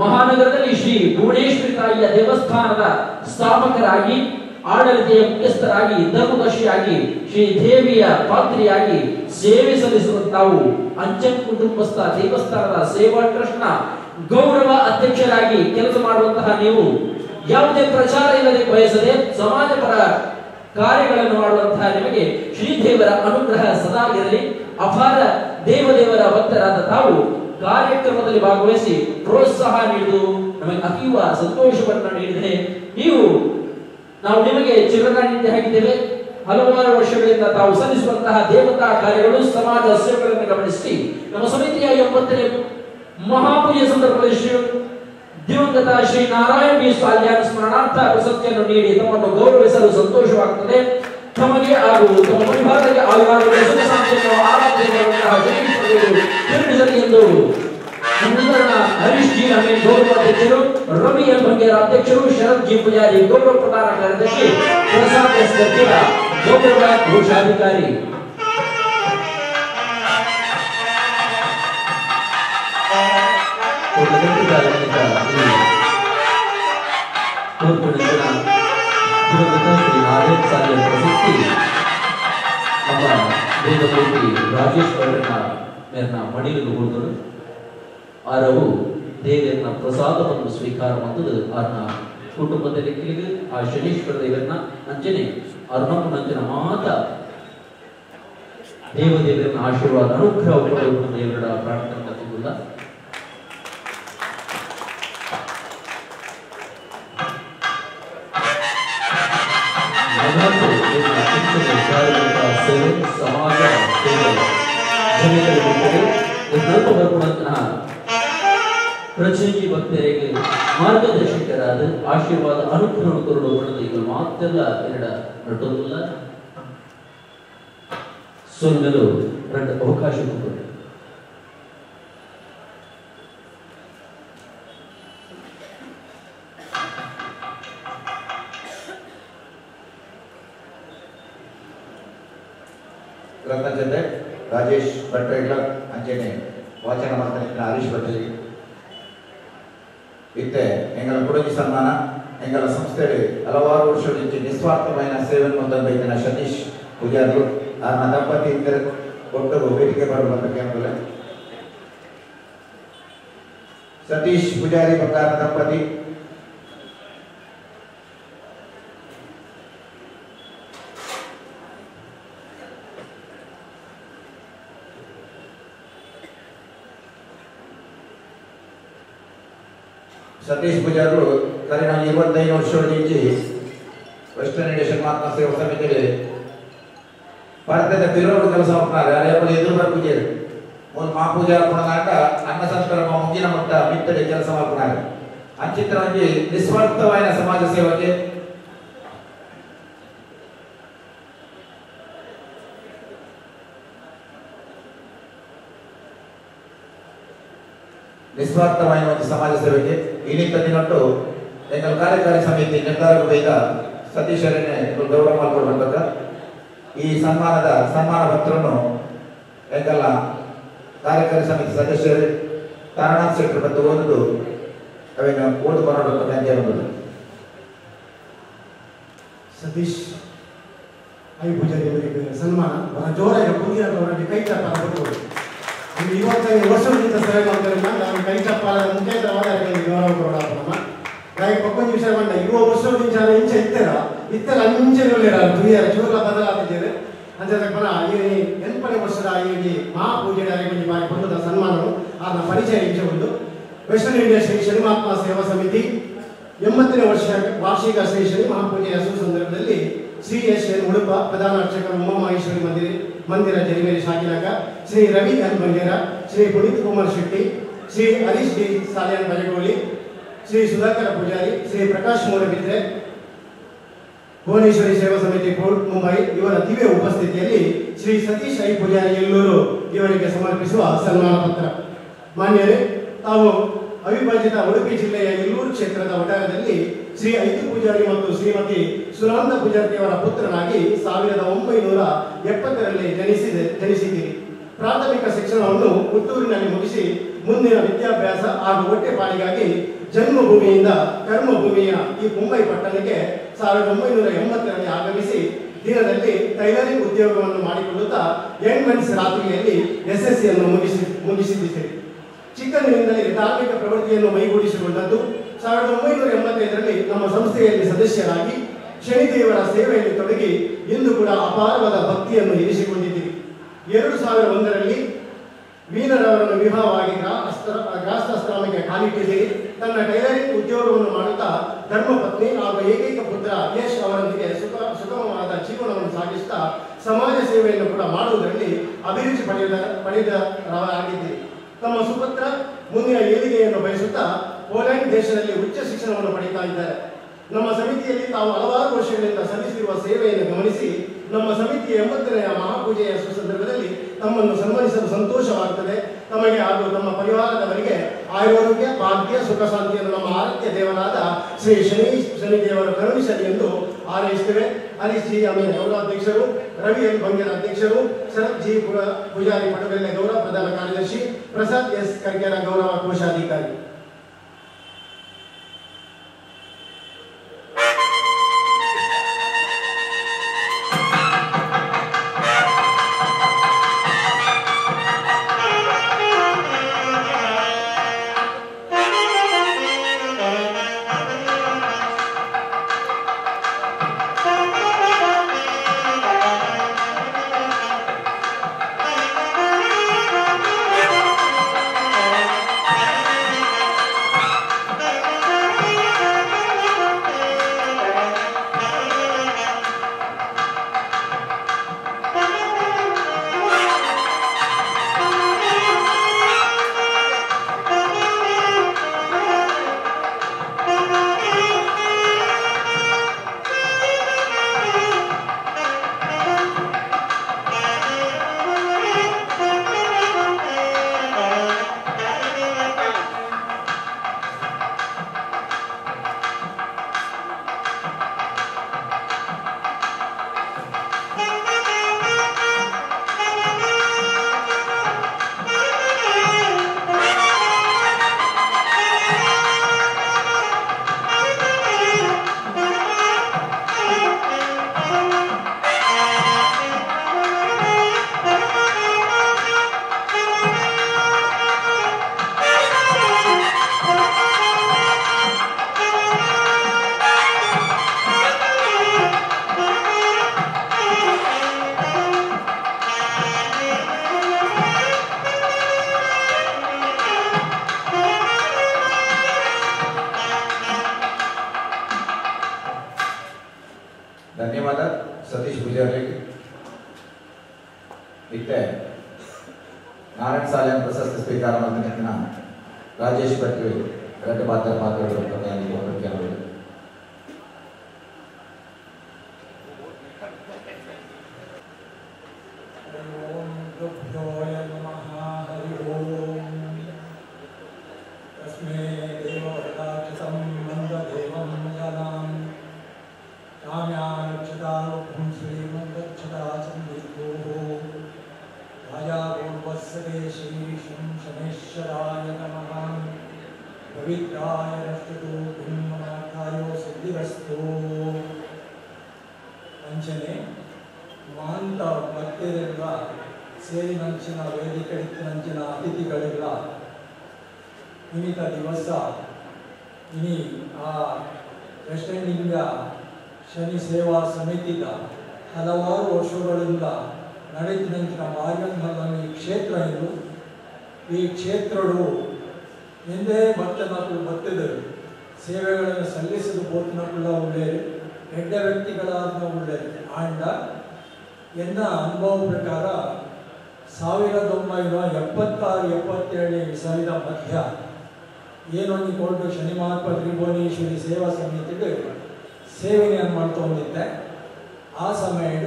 ಮಹಾನಗರದಲ್ಲಿ ಶ್ರೀ ಭುವನೇಶ್ವರಿ ತಾಯಿಯ ದೇವಸ್ಥಾನದ ಸ್ಥಾಪಕರಾಗಿ ಆಡಳಿತೆಯ ಮುಖ್ಯಸ್ಥರಾಗಿ, ಧರ್ಮದರ್ಶಿಯಾಗಿ, ಶ್ರೀ ದೇವಿಯ ಪಾತ್ರಿಯಾಗಿ ಸೇವೆ ಸಲ್ಲಿಸುವ ತಾವು ಅಂಚನ್ ಕುಟುಂಬಸ್ಥ ದೇವಸ್ಥಾನದ ಸೇವಾ ಟ್ರಸ್ಟ್ನ ಗೌರವ ಅಧ್ಯಕ್ಷರಾಗಿ ಕೆಲಸ ಮಾಡುವಂತಹ ನೀವು ಯಾವುದೇ ಪ್ರಚಾರ ಇಲ್ಲದೆ ಬಯಸದೆ ಸಮಾಜಪರ ಕಾರ್ಯಗಳನ್ನು ಮಾಡುವಂತಹ ನಿಮಗೆ ಶ್ರೀದೇವರ ಅನುಗ್ರಹ ಸದಾ ಇರಲಿ. ಅಪಾರ ದೇವದೇವರ ಭಕ್ತರಾದ ತಾವು ಕಾರ್ಯಕ್ರಮದಲ್ಲಿ ಭಾಗವಹಿಸಿ ಪ್ರೋತ್ಸಾಹ ನೀಡಿದು ನಮಗೆ ಅತೀವ ಸಂತೋಷವನ್ನು ನೀಡಿದೆ. ನೀವು ನಾವು ನಿಮಗೆ ಚಿರನಾಡಿದ್ದೆ ಹಾಕಿದ್ದೇವೆ. ಹಲವಾರು ವರ್ಷಗಳಿಂದ ತಾವು ಸಲ್ಲಿಸುವಂತಹ ದೇವತಾ ಕಾರ್ಯಗಳು, ಸಮಾಜ ಸೇವೆಗಳನ್ನು ಗಮನಿಸಿ ನಮ್ಮ ಸಮಿತಿಯ 80ನೇ ಮಹಾಪೂಜೆ ಸಂದರ್ಭದಲ್ಲಿ ಶ್ರೀ ದಿವಂಗತ ಶ್ರೀ ನಾರಾಯಣ ಬಿ ಸಾಲ್ಯಾನ್ ಸ್ಮರಣಾರ್ಥ ಪ್ರಶಸ್ತಿಯನ್ನು ನೀಡಿ ತಮ್ಮನ್ನು ಗೌರವಿಸಲು ಸಂತೋಷವಾಗುತ್ತದೆ. ತಮಗೆ ಹಾಗೂ ತಮ್ಮ ಪರಿವಾರಕ್ಕೆ ಆಯುರಾರೋಗ್ಯ ಸುಖ ಶಾಂತಿಯನ್ನು ಆರಾಧನೆ ಕರುಣಿಸಲಿ ಎಂದು ಹರೀಶ್ ಜಿ ಅಮೀನ್ ಗೌರವ ಅಧ್ಯಕ್ಷರು, ರವಿ ಎಲ್ ಬಂಗೇರ ಅಧ್ಯಕ್ಷರು, ಶರತ್ ಜಿ ಪೂಜಾರಿ ಗೌರವ ಪ್ರಧಾನ ಕಾರ್ಯದರ್ಶಿ, ಪ್ರಸಾದ್ ಎಸ್ ಗರ್ಗಿರ ಗೌರವ ಘೋಷಾಧಿಕಾರಿ. ಶ್ರೀ ನಾರಾಯಣ ಸಾಲ್ಯಾನ್ ಪ್ರಶಸ್ತಿ ನಮ್ಮ ವೇದಮೂರ್ತಿ ರಾಜೇಶ್ ಭಟ್ರನ ಮೇರಿನ ಮಡಿಲು ಹೋದರು. ಆರವು ದೇವರನ್ನ ಪ್ರಸಾದವನ್ನು ಸ್ವೀಕಾರ ಮಾಡಿದ ಆರ್ನ ಕುಟುಂಬದಲ್ಲಿ ಕಿಳಿದು ಆ ಶನೀಶ್ವರ ದೇವರನ್ನ ಅಂಚನೆ ಅರ್ಣಪ್ಪನಂಚಿನ ಮಾತ ದೇವದೇವರನ್ನ ಆಶೀರ್ವಾದ ಅನುಗ್ರಹ ಪಡೆಯುವ ದೇವರ ಪ್ರಾರ್ಥನೆ ಮತ್ತಿಲ್ಲ. ಸೇವೆ ಸಮಾಜ ಸೇವೆ ಜನರಿಗೆ ಬರುವಂತಹ ಪ್ರಚಂಗಿ ಭಕ್ತರಿಗೆ ಮಾರ್ಗದರ್ಶಕರಾದ ಆಶೀರ್ವಾದ ಅನುಗ್ರಹ ಕೊರಡು ಬಣ್ಣದ ಈಗ ಮಾತೆಲ್ಲ ಎರಡ ನಟೊಂದಿಲ್ಲ ಸೊಲ್ಲಲು ಎರಡು ಅವಕಾಶ ಕೊಡು. ರತ್ನ ಜೊತೆ ರಾಜೇಶ್ ಭಟ್ರೆಗಳ ಅಂಚನೆ ವಾಚನ ಮಾಡ್ತಾನೆ ಹರೀಶ್ ಭಟ್ರಿಗೆ ಇತ್ತೆ ಎಂಗಳ ಕೊಡುಗೆ ಸನ್ಮಾನ ಎಂಗಳ ಸಂಸ್ಥೆಯಲ್ಲಿ ಹಲವಾರು ವರ್ಷ ನಿಸ್ವಾರ್ಥమైన ಸೇವೆಯನ್ನು ಹೊಂದಬೇಕಿನ ಸತೀಶ್ ಪೂಜಾರ್ಲು ಆರ್ನ ದಂಪತಿ ಇದ್ದರೆ ಒಟ್ಟು ವೇದಿಕೆ ಬರುವಂತ ಕೇಂದ್ರ ಸತೀಶ್ ಪೂಜಾರಿ ಮತ್ತು ಆರ್ನ ದಂಪತಿ ಸತೀಶ್ ಪೂಜಾರ್ಲು ಕರೀನ 25 ವರ್ಷ ವೆಸ್ಟರ್ನ್ ಇಂಡಿಯನ್ ಮಹಾತ್ಮ ಸೇವಾ ಸಮಿತಿ ಭಾರತದ ತಿರುವು ಕೆಲಸ ಮಾಡ್ತಾರೆ. ಅದೇ ಎದುರು ಬರ ಪೂಜೆ ಒಂದು ಮಹಾಪೂಜಾ ಪುಣನಾಟ ಅನ್ನ ಸಂಸ್ಕಾರ ಮುಗಿನ ಮಟ್ಟ ಮಿತ್ತಡಿ ಕೆಲಸ ಮಾಡ್ತಾರೆ. ಅಂಚಿತ್ರವಾಗಿ ನಿಸ್ವಾರ್ಥವಾದ ಸಮಾಜ ಸೇವೆಗೆ ನಿಸ್ವಾರ್ಥವಾದ ಒಂದು ಸಮಾಜ ಸೇವೆಗೆ ಇನ್ನಿತ ದಿನಟ್ಟು ಎಂಗಳ ಕಾರ್ಯಕಾರಿ ಸಮಿತಿ ನಿರ್ಧಾರ ಬೈದ ಸತೀಶರನ್ನೇ ಗೌರವ ಮಾಡಿಕೊಡ್ಬೇಕ. ಈ ಸನ್ಮಾನದ ಸನ್ಮಾನ ಪತ್ರವನ್ನು ಎಂಗಳ ಕಾರ್ಯಕಾರಿ ಸಮಿತಿ ಸದಸ್ಯರು ತಾರನಾಥ್ ಶೆಟ್ಟರ್ ಮತ್ತು ಓದುದು ಅವೇನು ಓದು ಬರೋದು. ಸತೀಶ್ I Poojary ಅವರಿಗೆ ಸನ್ಮಾನ ಬಹಳ ಜೋರಾಗಿ ಪುಂಗಿನವರಿಗೆ ಕೈ ಚಪ್ಪಾಲ ಕೊಟ್ಟರು. 25 ವರ್ಷದಿಂದ ಸೇವೆ ಮಾಡ್ತಾರಲ್ಲ, ನಾನು ಕೈ ಚಪ್ಪಾಲದ ಮುಖೇತರವಾದ ಗೌರವ ಕೊಡೋಣ. ನಾಯಿ ಪಕ್ಕೊಂದು ವಿಷಯ ಬಂದ 20 ವರ್ಷದಿಂದ ಇಂಚೆ ಇತ್ತೆರ ಇತ್ತೆರ ಅಂಚೆ ತುಯ್ಯರ ಚೂರ್ಲ ಬದಲಾಗಿದ್ದೇವೆ ಅಂಚೆ ಈ 80 ವರ್ಷದ ಈ ಮಹಾಪೂಜೆ ಕೊಂಚ ಬಾರಿ ಬಂದದ ಸನ್ಮಾನವು ಆದ ಪರಿಚಯ ಇಂಚೆ ಒಂದು ವೆಸ್ಟರ್ನ್ ಇಂಡಿಯಾ ಶ್ರೀ ಶನಿಮಹಾತ್ಮ ಸೇವಾ ಸಮಿತಿ 80ನೇ ವರ್ಷ ವಾರ್ಷಿಕ ಶ್ರೀ ಶನಿ ಮಹಾಪೂಜೆಯ ಸಂದರ್ಭದಲ್ಲಿ ಶ್ರೀ ಎಸ್ ಎನ್ ಉಡುಪ ಪ್ರಧಾನ ಅರ್ಚಕರು ಉಮಾಮಹೇಶ್ವರಿ ಮಂದಿರ ಜರಿಬೇರಿ ಶಾಖಿನಾಗ, ಶ್ರೀ ರವಿ ಎನ್ ಬಂಗೇರ, ಶ್ರೀ ಪುನೀತ್ ಕುಮಾರ್ ಶೆಟ್ಟಿ, ಶ್ರೀ ಹರೀಶ್ ಡಿ ಸಾಲಿಯಾನ್ ಬಜಗೋಳಿ, ಶ್ರೀ ಸುಧಾಕರ ಪೂಜಾರಿ, ಶ್ರೀ ಪ್ರಕಾಶ್ ಮೂಡಬಿದ್ರೆ, ಭುವನೇಶ್ವರಿ ಸೇವಾ ಸಮಿತಿ ಕೋರ್ಟ್ ಮುಂಬೈ ಇವರ ದಿವ್ಯ ಉಪಸ್ಥಿತಿಯಲ್ಲಿ Shri Satish I Poojary Ellur ಇವರಿಗೆ ಸಮರ್ಪಿಸುವ ಸನ್ಮಾನ ಪತ್ರ. ಮಾನ್ಯರೇ, ತಾವು ಅವಿಭಜಿತ ಉಡುಪಿ ಜಿಲ್ಲೆಯ ಎಲ್ಲೂರು ಕ್ಷೇತ್ರದ ವಠಾರದಲ್ಲಿ ಶ್ರೀ ಐದು ಪೂಜಾರಿ ಮತ್ತು ಶ್ರೀಮತಿ ಸುನಂದ ಪೂಜಾರಿಯವರ ಪುತ್ರನಾಗಿ 1970ರಲ್ಲಿ ಜನಿಸಿದ್ದೀರಿ. ಪ್ರಾಥಮಿಕ ಶಿಕ್ಷಣವನ್ನು ಪುತ್ತೂರಿನಲ್ಲಿ ಮುಗಿಸಿ ಮುಂದಿನ ವಿದ್ಯಾಭ್ಯಾಸ ಹಾಗೂ ಹೊಟ್ಟೆಪಾಡಿಗಾಗಿ ಜನ್ಮಭೂಮಿಯಿಂದ ಕರ್ಮಭೂಮಿಯ ಈ ಮುಂಬೈ ಪಟ್ಟಣಕ್ಕೆ 1980ರಲ್ಲಿ ಆಗಮಿಸಿ ದಿನದಲ್ಲಿ ಟೈಲರಿಂಗ್ ಉದ್ಯೋಗವನ್ನು ಮಾಡಿಕೊಳ್ಳುತ್ತಾ ಯಂಗ್ ರಾತ್ರಿಯಲ್ಲಿ ಎಸ್ಎಸ್ಸಿಯನ್ನು ಮುಗಿಸಿದ್ದೀರಿ. ಚಿಕ್ಕಂದಿನಿಂದಲೇ ಧಾರ್ಮಿಕ ಪ್ರವೃತ್ತಿಯನ್ನು ಮೈಗೂಡಿಸಿಕೊಂಡದ್ದು. 1985ರಲ್ಲಿ ನಮ್ಮ ಸಂಸ್ಥೆಯಲ್ಲಿ ಸದಸ್ಯರಾಗಿ ಶನಿದೇವರ ಸೇವೆಯಲ್ಲಿ ತೊಡಗಿ ಇಂದು ಕೂಡ ಅಪಾರವಾದ ಭಕ್ತಿಯನ್ನು ಇರಿಸಿಕೊಂಡಿದ್ದೀರಿ. 2001ರಲ್ಲಿ ವೀಣರವರನ್ನು ವಿವಾಹವಾಗಿ ಗೃಹಸ್ಥಾಶ್ರಮಕ್ಕೆ ಕಾಲಿಟ್ಟಿದ್ದೀರಿ. ತನ್ನ ಟೈಲರಿಂಗ್ ಉದ್ಯೋಗವನ್ನು ಮಾಡುತ್ತಾ ಧರ್ಮಪತ್ನಿ ಹಾಗೂ ಏಕೈಕ ಪುತ್ರ ಯಶ್ ಅವರೊಂದಿಗೆ ಸುಗಮವಾದ ಜೀವನವನ್ನು ಸಾಗಿಸುತ್ತಾ ಸಮಾಜ ಸೇವೆಯನ್ನು ಕೂಡ ಮಾಡುವುದರಲ್ಲಿ ಅಭಿರುಚಿ ಪಡೆದವರಾಗಿದ್ದೀರಿ. ತಮ್ಮ ಸುಪುತ್ರ ಮುಂದಿನ ಏಳಿಗೆಯನ್ನು ಬಯಸುತ್ತಾ ಪೋಲೆಂಡ್ ದೇಶದಲ್ಲಿ ಉಚ್ಚ ಶಿಕ್ಷಣವನ್ನು ಪಡೆಯುತ್ತಾ ಇದ್ದಾರೆ. ನಮ್ಮ ಸಮಿತಿಯಲ್ಲಿ ತಾವು ಹಲವಾರು ವರ್ಷಗಳಿಂದ ಸಲ್ಲಿಸಿರುವ ಸೇವೆಯನ್ನು ಗಮನಿಸಿ ನಮ್ಮ ಸಮಿತಿಯ 80ನೇ ಮಹಾಪೂಜೆಯ ಸುಸಂದರ್ಭದಲ್ಲಿ ತಮ್ಮನ್ನು ಸನ್ಮಾನಿಸಲು ಸಂತೋಷವಾಗುತ್ತದೆ. ತಮಗೆ ಹಾಗೂ ತಮ್ಮ ಪರಿವಾರದವರಿಗೆ ಆರೋಗ್ಯ, ಭಾಗ್ಯ, ಸುಖ ಶಾಂತಿಯನ್ನು ನಮ್ಮ ಆರಾಧ್ಯ ದೇವರಾದ ಶ್ರೀ ಶನಿದೇವರು ಕರುಣಿಸಲಿ ಎಂದು ಹಾರೈಸುತ್ತೇವೆ. ಹರೀಶ್ ಜಿ ಅಮೀನ್ ಗೌರವಾಧ್ಯಕ್ಷರು, ರವಿ ಎಲ್ ಬಂಗೇರ ಅಧ್ಯಕ್ಷರು, ಶರತ್ ಜಿ ಪೂಜಾರಿ ಪಟವೆಲ್ಲೆ ಗೌರವ ಪ್ರಧಾನ ಕಾರ್ಯದರ್ಶಿ, ಪ್ರಸಾದ್ ಎಸ್ ಕರ್ಗೇರ ಗೌರವ ಕೋಶಾಧಿಕಾರಿ. ಧನ್ಯವಾದ ಸತೀಶ್ ಪೂಜಾರಿ. ಇತ್ತೆ ನಾರಾಯಣ ಸಾಲಿಯನ್ ಪ್ರಶಸ್ತಿ ಸ್ವೀಕಾರ ಮಾಡಿದ ರಾಜೇಶ್ ಭಟ್ ಎರಡು ಪಾತ್ರ ಪಾತ್ರಗಳು. ಅಂಚನೆ ಮಹಂತ ಭಕ್ತರೆಲ್ಲ ಸೇರಿನಂಚಿನ ವೇದಿಕೆಡಿತ್ತಿನಂಚಿನ ಅತಿಥಿಗಳೆಲ್ಲ ನಿಮಿತ್ತ ದಿವಸ ಇನಿ ಆ ವೆಸ್ಟರ್ನ್ ಇಂಡಿಯಾ ಶನಿ ಸೇವಾ ಸಮಿತಿದ ಹಲವಾರು ವರ್ಷಗಳಿಂದ ನಡೆದಿನಂಚಿನ ಮಾರ್ಗಂಧಲ್ಲಿ ಈ ಕ್ಷೇತ್ರ ಇದು. ಈ ಕ್ಷೇತ್ರಡು ಎಂದೇ ಭಕ್ತನಕ್ಕಳು ಬತ್ತಿದರು ಸೇವೆಗಳನ್ನು ಸಲ್ಲಿಸಲು ಬೋತನಕ್ಕಳ ಒಳ್ಳೆಯರು, ಎಡ್ಡ ವ್ಯಕ್ತಿಗಳಾದ ಒಳ್ಳೆಯರು. ಆಂಡ ಎನ್ನ ಅನುಭವ ಪ್ರಕಾರ 1976-77 ಇಸವಿದ ಮಧ್ಯ ಏನೊಂದು ಕೊಟ್ಟು ಶನಿ ಮಹಾತ್ಮ ತ್ರಿಭುವನೇಶ್ವರಿ ಸೇವಾ ಸಮಿತಿಗೆ ಸೇವನೆಯನ್ನು ಮಾಡ್ಕೊಂಡಿದ್ದೆ. ಆ ಸಮಯದ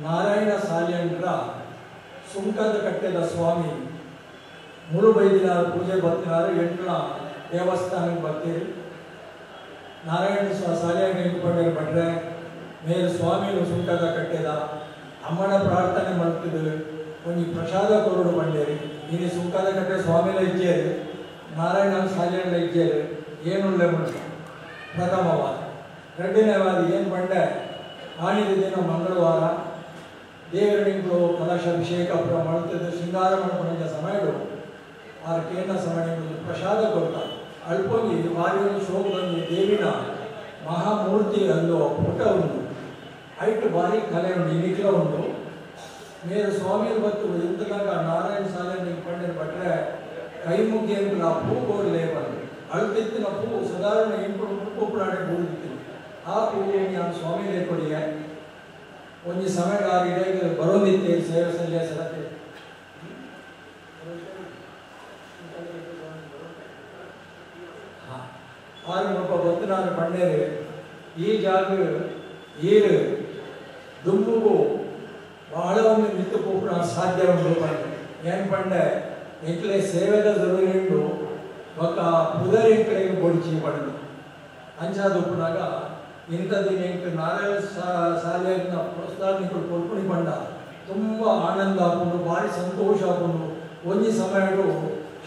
ನಾರಾಯಣ ಸಾಲಿಯಂಡ್ರ ಸುಂಕದ ಕಟ್ಟೆದ ಸ್ವಾಮಿ ಮುಳುಬೈದಿನಾರು ಪೂಜೆ ಬರ್ತಿನಾರು ಎಂಟ್ಲ ದೇವಸ್ಥಾನಕ್ಕೆ ಬರ್ತೀರಿ. ನಾರಾಯಣ ಸಾಲಿಯಂಡ್ರ ಎಂಟು ಭಟ್ರೆ ಮೇಲೆ ಸ್ವಾಮಿನು ಸುಂಕದ ಕಟ್ಟೆದ ಅಮ್ಮನ ಪ್ರಾರ್ಥನೆ ಮಾಡ್ತಿದ್ರು, ಒಂದು ಪ್ರಸಾದ ಕೊರಡು ಬಂಡೇರಿ. ಇನಿ ಸುಂಕದ ಕಟ್ಟೆ ಸ್ವಾಮಿಲ ಇಜ್ಜೇರು ನಾರಾಯಣ ಸಾಲಿಯಣ್ಣ ಇಜ್ಜೇರು ಏನುಳ್ಳೆ ಮುಟ್ಟ ಪ್ರಥಮವಾದ. ಎರಡನೇವಾದ ಏನು ಪಂಡೆ ಆಣಿದ ದಿನ ಮಂಗಳವಾರ ದೇವರನಿಂಗಳು ಕಲಶಾಭಿಷೇಕ ಪುರ ಮಾಡುತ್ತಿದ್ದ ಶೃಂಗಾರ ಮಾಡ್ಕೊಂಡ ಸಮಯಡು ಆರು ಕೇಂದ್ರ ಸಮಯ ಪ್ರಸಾದ ಕೊಡ್ತಾರೆ. ಅಲ್ಪೊಂಜಿ ಭಾರಿ ಒಂದು ಶೋಕದೊಂದು ದೇವಿನ ಮಹಾಮೂರ್ತಿ ಅಂದು ಪುಟ ಉಂಟು ಐಟು ಭಾರಿ ಕಲೆ ಉಂಟು ಇನಿಕ್ಲ ಉಂಟು. ಮೇರು ಸ್ವಾಮಿಯರು ಬತ್ತು ಇಂತನಾಗ ನಾರಾಯಣ ಸಾಲೆ ನೀವು ಪಂಡಿನ ಭಟ್ರೆ ಕೈ ಮುಗ್ಗಿ ಅಂತ ಆ ಪೂ ಕೋರ್ಲೇ ಬಂದು ಅಳ್ತಿತ್ತಿನ ಪೂ ಸಾಧಾರಣ ಇಂಪು ಪೂಪುಡಾಡೆ ಬೂದಿತ್ತಿನ ಆ ಪೂವು ನಾನು ಸ್ವಾಮಿಯೇ ಕೊಡಿಯೆ ಒಂಜಿ ಸಮಯ ಇಡೀ ಬರೋದಿತ್ತೆ ಸೇವೆ ಸಲ್ಲಿಯ ಸರತೆ ಆರು ಮುಪ್ಪ ಬತ್ತನಾರು ಪಂಡೇರು ಈ ಜಾಗ ಈರು ದುಂಬುಗು ಬಹಳ ಒಂದು ಮಿತ್ತು ಪೂಪುಣ ಸಾಧ್ಯ ಉಂಟು ಪಂಡೆ ಏನು ಪಂಡೆ ಎಂಕ್ಲೆ ಸೇವೆದ ಜರೂರಿ ಉಂಟು ಒಕ್ಕ ಪುದರ್ ಎಂಕ್ಲೆಗೆ ಬೊಡಿಚಿ ಪಂಡು ಅಂಚಾದ ಉಪ್ಪುನಾಗ ಇಂಥ ದಿನ ಎಂಕ್ ನಾರಾಯಣ ಸಾಲೆಯನ್ನ ಪ್ರೋತ್ಸಾಹ ಕೊಡ್ಪುಣಿ ಪಂಡ ತುಂಬ ಆನಂದ ಆಪುಂಡು ಭಾರಿ ಸಂತೋಷ ಆಪುಂಡು. ಒಂಜಿ ಸಮಯಡು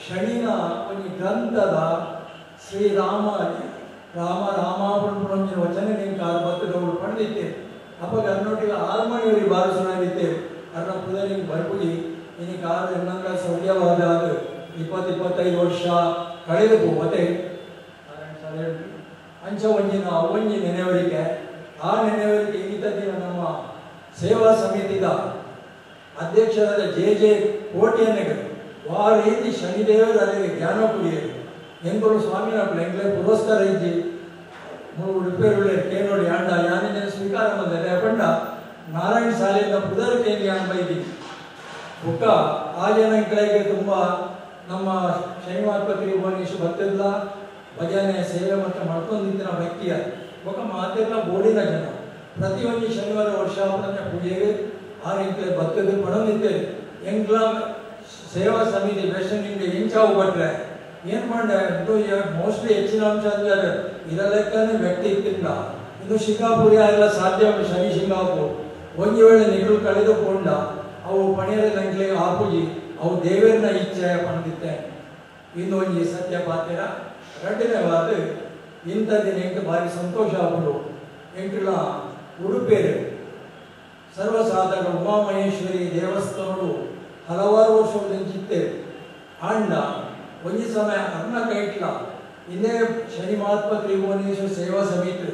ಶನಿನ ಒಂಜಿ ಗ್ರಂಥದ ಶ್ರೀರಾಮ ರಾಮ ರಾಮ ಪಂಪುಣೊಂಜಿನ ವಚನ ನಿಂಕ ಆರು ಬತ್ತದವಳು ಪಡೆದಿತ್ತೆ. ಅಪ್ಪಗ ಅನ್ನೊಟ್ಟಿಗೆ ಆರು ಮಣಿಯವರಿಗೆ ಬಾರು ಸುನಾಗಿತ್ತೆ ಅರ್ನ ಪುದನಿಗೆ ಬರ್ಪುಜಿ ಇನಿ ಕಾರು ಎನ್ನಂಗ ಸೌರ್ಯವಾದ ಅದು 20-25 ವರ್ಷ ಕಳೆದು ಹೋಗುತ್ತೆ. ಅಂಚ ಒಂಜಿನ ಒಂಜಿ ನೆನೆವರಿಕೆ ಆ ನೆನೆವರಿಕೆ ಈತ ದಿನ ನಮ್ಮ ಸೇವಾ ಸಮಿತಿದ ಅಧ್ಯಕ್ಷರಾದ ಜೆ ಜೆ ಕೋಟಿಯನ್ನಗರು ಆ ರೀತಿ ಶನಿದೇವರು ಅದಕ್ಕೆ ಜ್ಞಾನ ಕುಡಿಯರು ಎಂಬರು ಸ್ವಾಮಿನ ಎಂಗ್ಲೆ ಪುರಸ್ಕಾರ ಇಜ್ಜಿ ಉಡುಪೇರುಳ್ಳೆ ಕೇನೋಡಿ ಆಂಡ ಯಾನಿನ ಸ್ವೀಕಾರ ಬಂದರೆ ಪಂಡ ನಾರಾಯಣ ಶಾಲೆಯಿಂದ ಪುದರ್ ಕೇಂದ್ರ ಯಾನ್ ಬೈದಿ ಬುಕ್ಕ ಆ ಜನಗಳಿಗೆ ತುಂಬ ನಮ್ಮ ಶನಿವಾರ ಭುವನೇಶ್ ಬರ್ತಿಲ್ಲ ಭಜನೆ ಸೇವೆ ಮತ್ತು ಮಾಡ್ಕೊಂಡಿದ್ದ ವ್ಯಕ್ತಿಯ ಬೊಕ್ಕ ಮಾತೆಲ್ಲ ಬೋಡಿನ ಜನ ಪ್ರತಿಯೊಂದು ಶನಿವಾರ ವರ್ಷ ಪೂಜೆಗೆ ಆ ರೀತಿ ಬತ್ತದ ಪಡೋದಿದ್ದೇವೆ. ಎಂಗ್ಲ ಸೇವಾ ಸಮಿತಿ ವೆಸ್ಟರ್ನ್ ಇಂಡಿಯಾ ಇಂಚಾವು ಬಟ್ರೆ ಏನು ಮಾಡ ಮೋಸ್ಟ್ಲಿ ಹೆಚ್ಚಿನ ಅಂಶ ಅಂದ್ರೆ ಇದರ ಲೆಕ್ಕನೇ ವ್ಯಕ್ತಿ ಇತ್ತಿಲ್ಲ. ಇನ್ನು ಶಿಂಗಾಪುರ ಎಲ್ಲ ಸಾಧ್ಯ ಉಂಟು ಶನಿ ಶಿಂಗಾಪುರ್ ಒಂದು ವೇಳೆ ನಿಗಳು ಕಳೆದುಕೊಂಡ ಅವು ಪಣಿಯರ ನಂಗ್ಲೆ ಆಪುಜಿ ಅವು ದೇವರನ್ನ ಇಚ್ಛೆ ಪಣದಿತ್ತೆ. ಇನ್ನು ಒಂಜಿ ಸತ್ಯ ಪಾತ್ರ ಎರಡನೇ ವಾದ ಇಂಥ ದಿನ ಎಂಟು ಭಾರಿ ಸಂತೋಷ ಆಪುಂಡು. ಎಂಟುಲ ಉಡುಪೇರು ಸರ್ವಸಾಧಕ ಉಮಾಮಹೇಶ್ವರಿ ದೇವಸ್ಥಾನಗಳು ಹಲವಾರು ವರ್ಷಗಳು ಚಿತ್ತೆ ಆಂಡ ಒಂಜಿ ಸಮಯ ಅರ್ಣ ಕೈಟ್ಲ ಇನ್ನೇ ಶನಿ ಮಹಾತ್ಮ ತ್ರಿಭುವನೇಶ್ವರ ಸೇವಾ ಸಮಿತಿ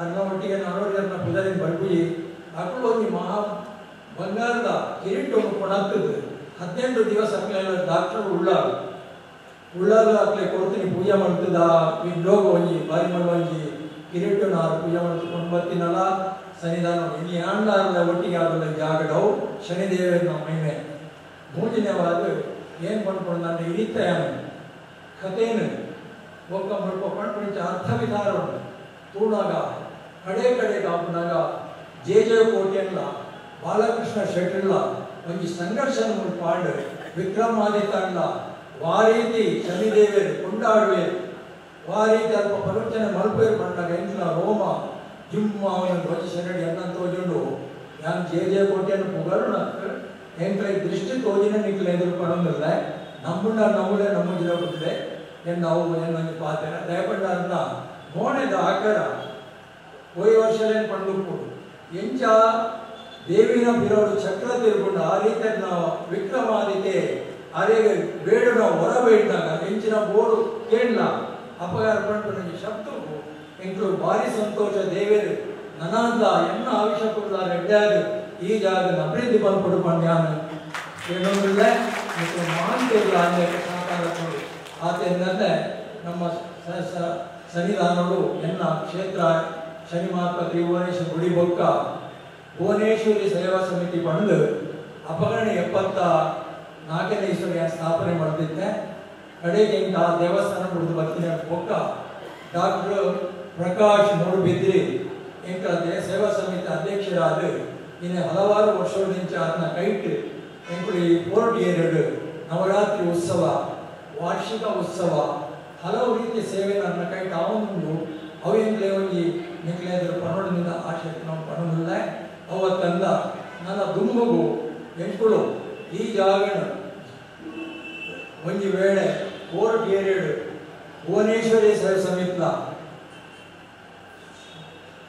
ಅರ್ಣ ಒಟ್ಟಿಗೆ ನಾನೋರ್ನ ಪುದರಿನ ಬರ್ಪುಜಿ ಅಕ್ಕಳು ಒಂದು ಮಹಾ ಬಂಗಾರದ ಕಿರೀಟವನ್ನು ಕೊಡಾಗ್ತದೆ. 18 ದಿವಸ ಅಕ್ಲೆಲ್ಲ ಡಾಕ್ಟರ್ ಉಳ್ಳಾಗ ಉಳ್ಳಾಗ ಅಕ್ಲೆ ಕೊಡ್ತೀನಿ ಪೂಜೆ ಮಾಡ್ತದ ವಿಂಡೋಗ ಒಂಜಿ ಬಾರಿ ಮಾಡುವಂಜಿ ಕಿರೀಟನ ಆರು ಪೂಜೆ ಮಾಡ್ಕೊಂಡು ಬರ್ತೀನಲ್ಲ ಸನ್ನಿಧಾನ ಇನ್ನು ಯಾಂಡಾರಲ್ಲ ಒಟ್ಟಿಗೆ ಆಗಲ್ಲ ಜಾಗಡವು ಶನಿದೇವರ ಮಹಿಮೆ. ಮೂರನೇವಾದ ಏನು ಪಡ್ಕೊಂಡು ಇರಿತ ಕಥೆನು ಒಕ್ಕ ಮುಲ್ಪ ಪಂಪುಣಿಚ ಅರ್ಥ ವಿಧಾರ ಉಂಟು ತೂಣಾಗ ಕಡೆ ಕಡೆ ಕಾಪುನಾಗ ಜೆ ಜೆ ಕೋಟೆಲ್ಲ ಬಾಲಕೃಷ್ಣ ಶೆಟ್ಟರ್ಲ ಒಂಜಿ ಸಂಘರ್ಷನ ಮುಲ್ಪ ವಿಕ್ರಮಾದಿತ್ಯ ವಾರೀತಿ ಶನಿದೇವರು ಕೊಂಡಾಡುವೆ ವಾರೀತಿ ಅಲ್ಪ ಪರೋಚನೆ ಮಲ್ಪೇರು ಪಂಡಾಗ ಎಂಟ್ಲ ರೋಮ ಜುಮ್ಮ ಅವನ ಧ್ವಜ ಶರಣಿ ಅನ್ನ ತೋಜುಂಡು ಯಾನ್ ಜೆ ಜೆ ಕೋಟೆಯನ್ನು ಪುಗರುಣ ಎಂಕ್ಲೆ ದೃಷ್ಟಿ ತೋಜಿನ ನಿಕ್ಲೆ ಎದುರು ಪಡೊಂದಿಲ್ಲ ನಮ್ಮುಂಡ ನಮ್ಮುಲೆ ನಮ್ಮುಜಿನ ಬಿಟ್ಟರೆ ಎನ್ನ ಅವು ಎನ್ನೊಂದು ಪಾತ್ರ ದಯಪಂಡ ಮೋಣೆದ ಆಕಾರ ಹೋಯಿ ವರ್ಷಲೇನು ಪಂಡುಪ್ಪುಡು ಎಂಚ ದೇವಿನ ಬಿರೋಡು ಚಕ್ರ ತಿರುಗೊಂಡು ಆ ರೀತಿ ನಾವು ವಿಕ್ರಮಾದಿತೆ ಅರೆಗೆ ಬೇಡುನ ಹೊರ ಬೇಡಿದಾಗ ಎಂಚಿನ ಬೋಡು ಕೇಳಲ ಅಪಗಾರ ಪಂಡು ನನಗೆ ಶಬ್ದವು ಎಂಕ್ಲು ಭಾರಿ ಸಂತೋಷ ದೇವೇರು ನನಾಂದ ಎನ್ನ ಆವಿಷ ಕೊಡ್ಲಾರ ಎಡ್ಡಾರು ಈ ಜಾಗ ಅಭಿವೃದ್ಧಿ ಪನ್ಪುಡು ಪಂಡ್ಯಾನು ಕೇಳೋದಿಲ್ಲ ಮತ್ತು ಮಾಂತೇರ್ಲ ಸಹಕಾರ ಕೊಡು ಆತೆಂದಂತೆ ನಮ್ಮ ಸನ್ನಿಧಾನಗಳು ಎನ್ನ ಕ್ಷೇತ್ರ ಶನಿ ಮಹಾತ್ಮ ತ್ರಿಭುವನೇಶ್ವರ ಗುಡಿ ಬೊಕ್ಕ ಭುವನೇಶ್ವರಿ ಸೇವಾ ಸಮಿತಿ ಬಂದು ಅಪಗಣೆ 74ನೇ ಇಸ್ವಿಯ ಸ್ಥಾಪನೆ ಮಾಡ್ತಿದ್ದೆ. ಕಡೆಗೆ ಇಂಥ ದೇವಸ್ಥಾನ ಕುಡಿದು ಬರ್ತೀನಿ ಬೊಕ್ಕ ಡಾಕ್ಟರ್ ಪ್ರಕಾಶ್ ಮೂಡುಬಿದ್ರಿ ಎಂಕ ಸೇವಾ ಸಮಿತಿ ಅಧ್ಯಕ್ಷರಾದ ಇನ್ನು ಹಲವಾರು ವರ್ಷಗಳಿಂದ ಅದನ್ನ ಕೈಟ್ ಎಂಕುಳಿ ಪೋರ್ಟ್ ಏರಿಯಡ್ ನವರಾತ್ರಿ ಉತ್ಸವ ವಾರ್ಷಿಕ ಉತ್ಸವ ಹಲವು ರೀತಿಯ ಸೇವೆ ನನ್ನ ಕೈಟ್ ಅವನು ಅವು ಎಂಕ್ಲೆ ಒಂಜಿ ನಿಕ್ಲೆ ಪನೋಡಿನಿಂದ ಆಶೆ ನಾವು ಪಣೋದಿಲ್ಲ ಅವ ತಂದ ನನ್ನ ದುಂಬಗು ಎಂಕುಳು ಈ ಜಾಗನ ಒಂಜಿ ವೇಳೆ ಕೋರ್ಟ್ ಏರಿಯಡ್ ಭುವನೇಶ್ವರಿ ಸೇವಾ ಸಮಿತಿಲ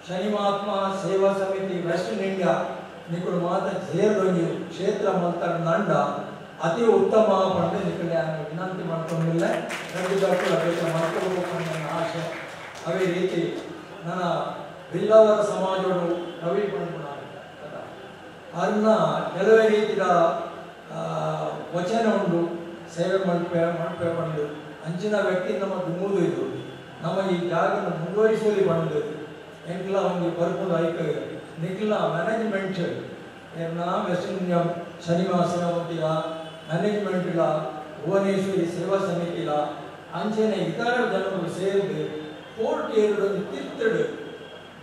ಶನಿ ಮಹಾತ್ಮ ಸೇವಾ ಸಮಿತಿ ವೆಸ್ಟರ್ನ್ ಇಂಡಿಯಾ ನಿಕುಲು ಮಾತ ಸೇರ್ದೊಂಜಿ ಕ್ಷೇತ್ರ ಮಲ್ತರ ನಂಡ ಅತಿ ಉತ್ತಮ ಪಂಡ ನಿಕಲೆ ವಿನಂತಿ ಮಾಡ್ಕೊಂಡಿಲ್ಲ ರಡ್ಡು ಡಾಕ್ಟರ್ ಅಪೇಕ್ಷೆ ಮಾಡ್ಕೋಬೇಕು ನನ್ನ ಆಶೆ. ಅದೇ ರೀತಿ ನನ್ನ ಬಿಲ್ಲವರ ಸಮಾಜವು ರವಿ ಪಂಪುಣ ಅನ್ನ ಕೆಲವೇ ರೀತಿಯ ವಚನ ಉಂಡು ಸೇವೆ ಮಲ್ಪೆ ಮಲ್ಪೆ ಪಂಡು ಅಂಚಿನ ವ್ಯಕ್ತಿ ನಮ್ಮ ದುಮ್ಮುದು ಇದು ನಮ್ಮ ಈ ಜಾಗನ ಮುಂದುವರಿಸಲಿ ಬಂದು ಎಂಕ್ಲ ಒಂದು ಬರ್ಕೊಂಡು ಐಕ ನಿಕ್ಲ ಮ್ಯಾನೇಜ್ಮೆಂಟ್ ಏನ ವೆಸ್ಟರ್ನ್ ಇಂಡಿಯಾ ಶನಿವಾಸನ ಒಂದಿಲ್ಲ ಮ್ಯಾನೇಜ್ಮೆಂಟ್ ಇಲ್ಲ ಭುವನೇಶ್ವರಿ ಸೇವಾ ಸಮಿತಿ ಇಲ್ಲ ಅಂಚೆನೆ ಇತರ ಜನರು ಸೇರಿದು ಕೋರ್ಟ್ ಏರುಡು ತಿರ್ತಡು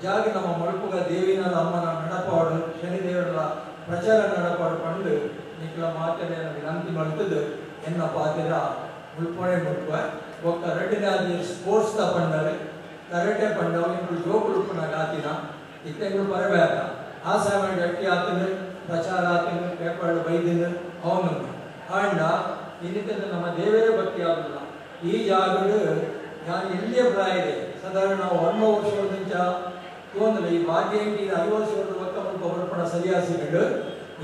ಜಾಗ ನಮ್ಮ ಮಡುಪುಗ ದೇವಿನ ಅಮ್ಮನ ನಡಪಾಡು ಶನಿದೇವರ ಪ್ರಚಾರ ನಡಪಾಡು ಪಂಡು ನಿಕ್ಲ ಮಾತೆನ ವಿನಂತಿ ಮಾಡ್ತದೆ ಎನ್ನ ಪಾತಿರ ಮುಳ್ಪೊಣೆ ಮುಳ್ಪ ಒಕ್ಕ ರಡ್ಡಿನಾದಿ ಸ್ಪೋರ್ಟ್ಸ್ ತ ಪಂಡರೆ ಕರೆಟೆ ಪಂಡವು ಇಂದು ಜೋಕುಲು ಉಪ್ಪುನಾಗ ಆತಿನ ಇತ್ತೆಂಗಳು ಬರಬೇಕ ಆ ಸಮಯ ಗಟ್ಟಿ ಆತನು ಪ್ರಚಾರ ಆತನು ಪೇಪರ್ ಬೈದಿನ ಅವನು ಆಂಡ ಇನ್ನಿತಂದ್ರೆ ನಮ್ಮ ದೇವರೇ ಭಕ್ತಿ ಆಗುಲ್ಲ. ಈ ಜಾಗಡು ನಾನು ಎಲ್ಲಿಯ ಪ್ರಾಯ ಇದೆ ಸಾಧಾರಣ ನಾವು 1 ವರ್ಷದಿಂದ ತೋಂದ್ರೆ ಈ ಭಾಗ್ಯ 50 ವರ್ಷದ ಒಕ್ಕ ಮುಲ್ಪ ಬರ್ಪಣ ಸರಿಯಾಸಿಗಳು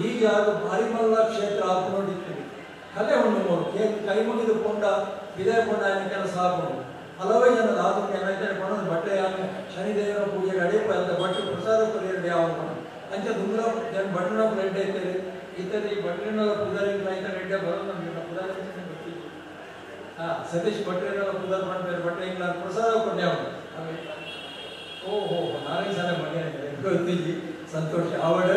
ಈ ಜಾಗ ಭಾರಿಮಲ್ಲ ಕ್ಷೇತ್ರ ಆಪು ನೋಡಿರ್ತೀವಿ ಕಲೆ ಉಂಡು ಕೈ ಮುಗಿದು ಕೊಂಡ ವಿದಯ ಕೊಂಡ ಕೆಲಸ ಆಪುಂಡು ಹಲವೇ ಜನ ಆದರೂ ಏನಾಯ್ತಾರೆ ಪಣದ ಬಟ್ಟೆ ಶನಿದೇವರ ಪೂಜೆಗೆ ಅಡಿಪ ಅಂತ ಬಟ್ಟೆ ಪ್ರಸಾದ ಕೊರಿಯರ್ ಯಾವ ಅಂಚ ದುಂಗ್ರ ಜನ ಬಟ್ಟಣ ರೆಡ್ಡಿ ಐತಾರೆ ಇತರೆ ಈ ಬಟ್ಟೆನೆಲ್ಲ ಪೂಜಾರಿ ಐತಾರೆ ರೆಡ್ಡಿ ಬರೋದು ನಮಗೆ ಪೂಜಾರಿ ಗೊತ್ತಿಲ್ಲ. ಹಾಂ ಸತೀಶ್ ಭಟ್ರೆಲ್ಲ ಪೂಜಾರಿ ಮಾಡ್ತಾರೆ ಬಟ್ಟೆ ಹಿಂಗೆ ಪ್ರಸಾದ ಕೊಟ್ಟೆ ಅವನು ಓಹೋ ನಾನೇ ಸಲ ಮನೆ ಗೊತ್ತಿದ್ದಿ ಸಂತೋಷ ಅವಾರ್ಡ್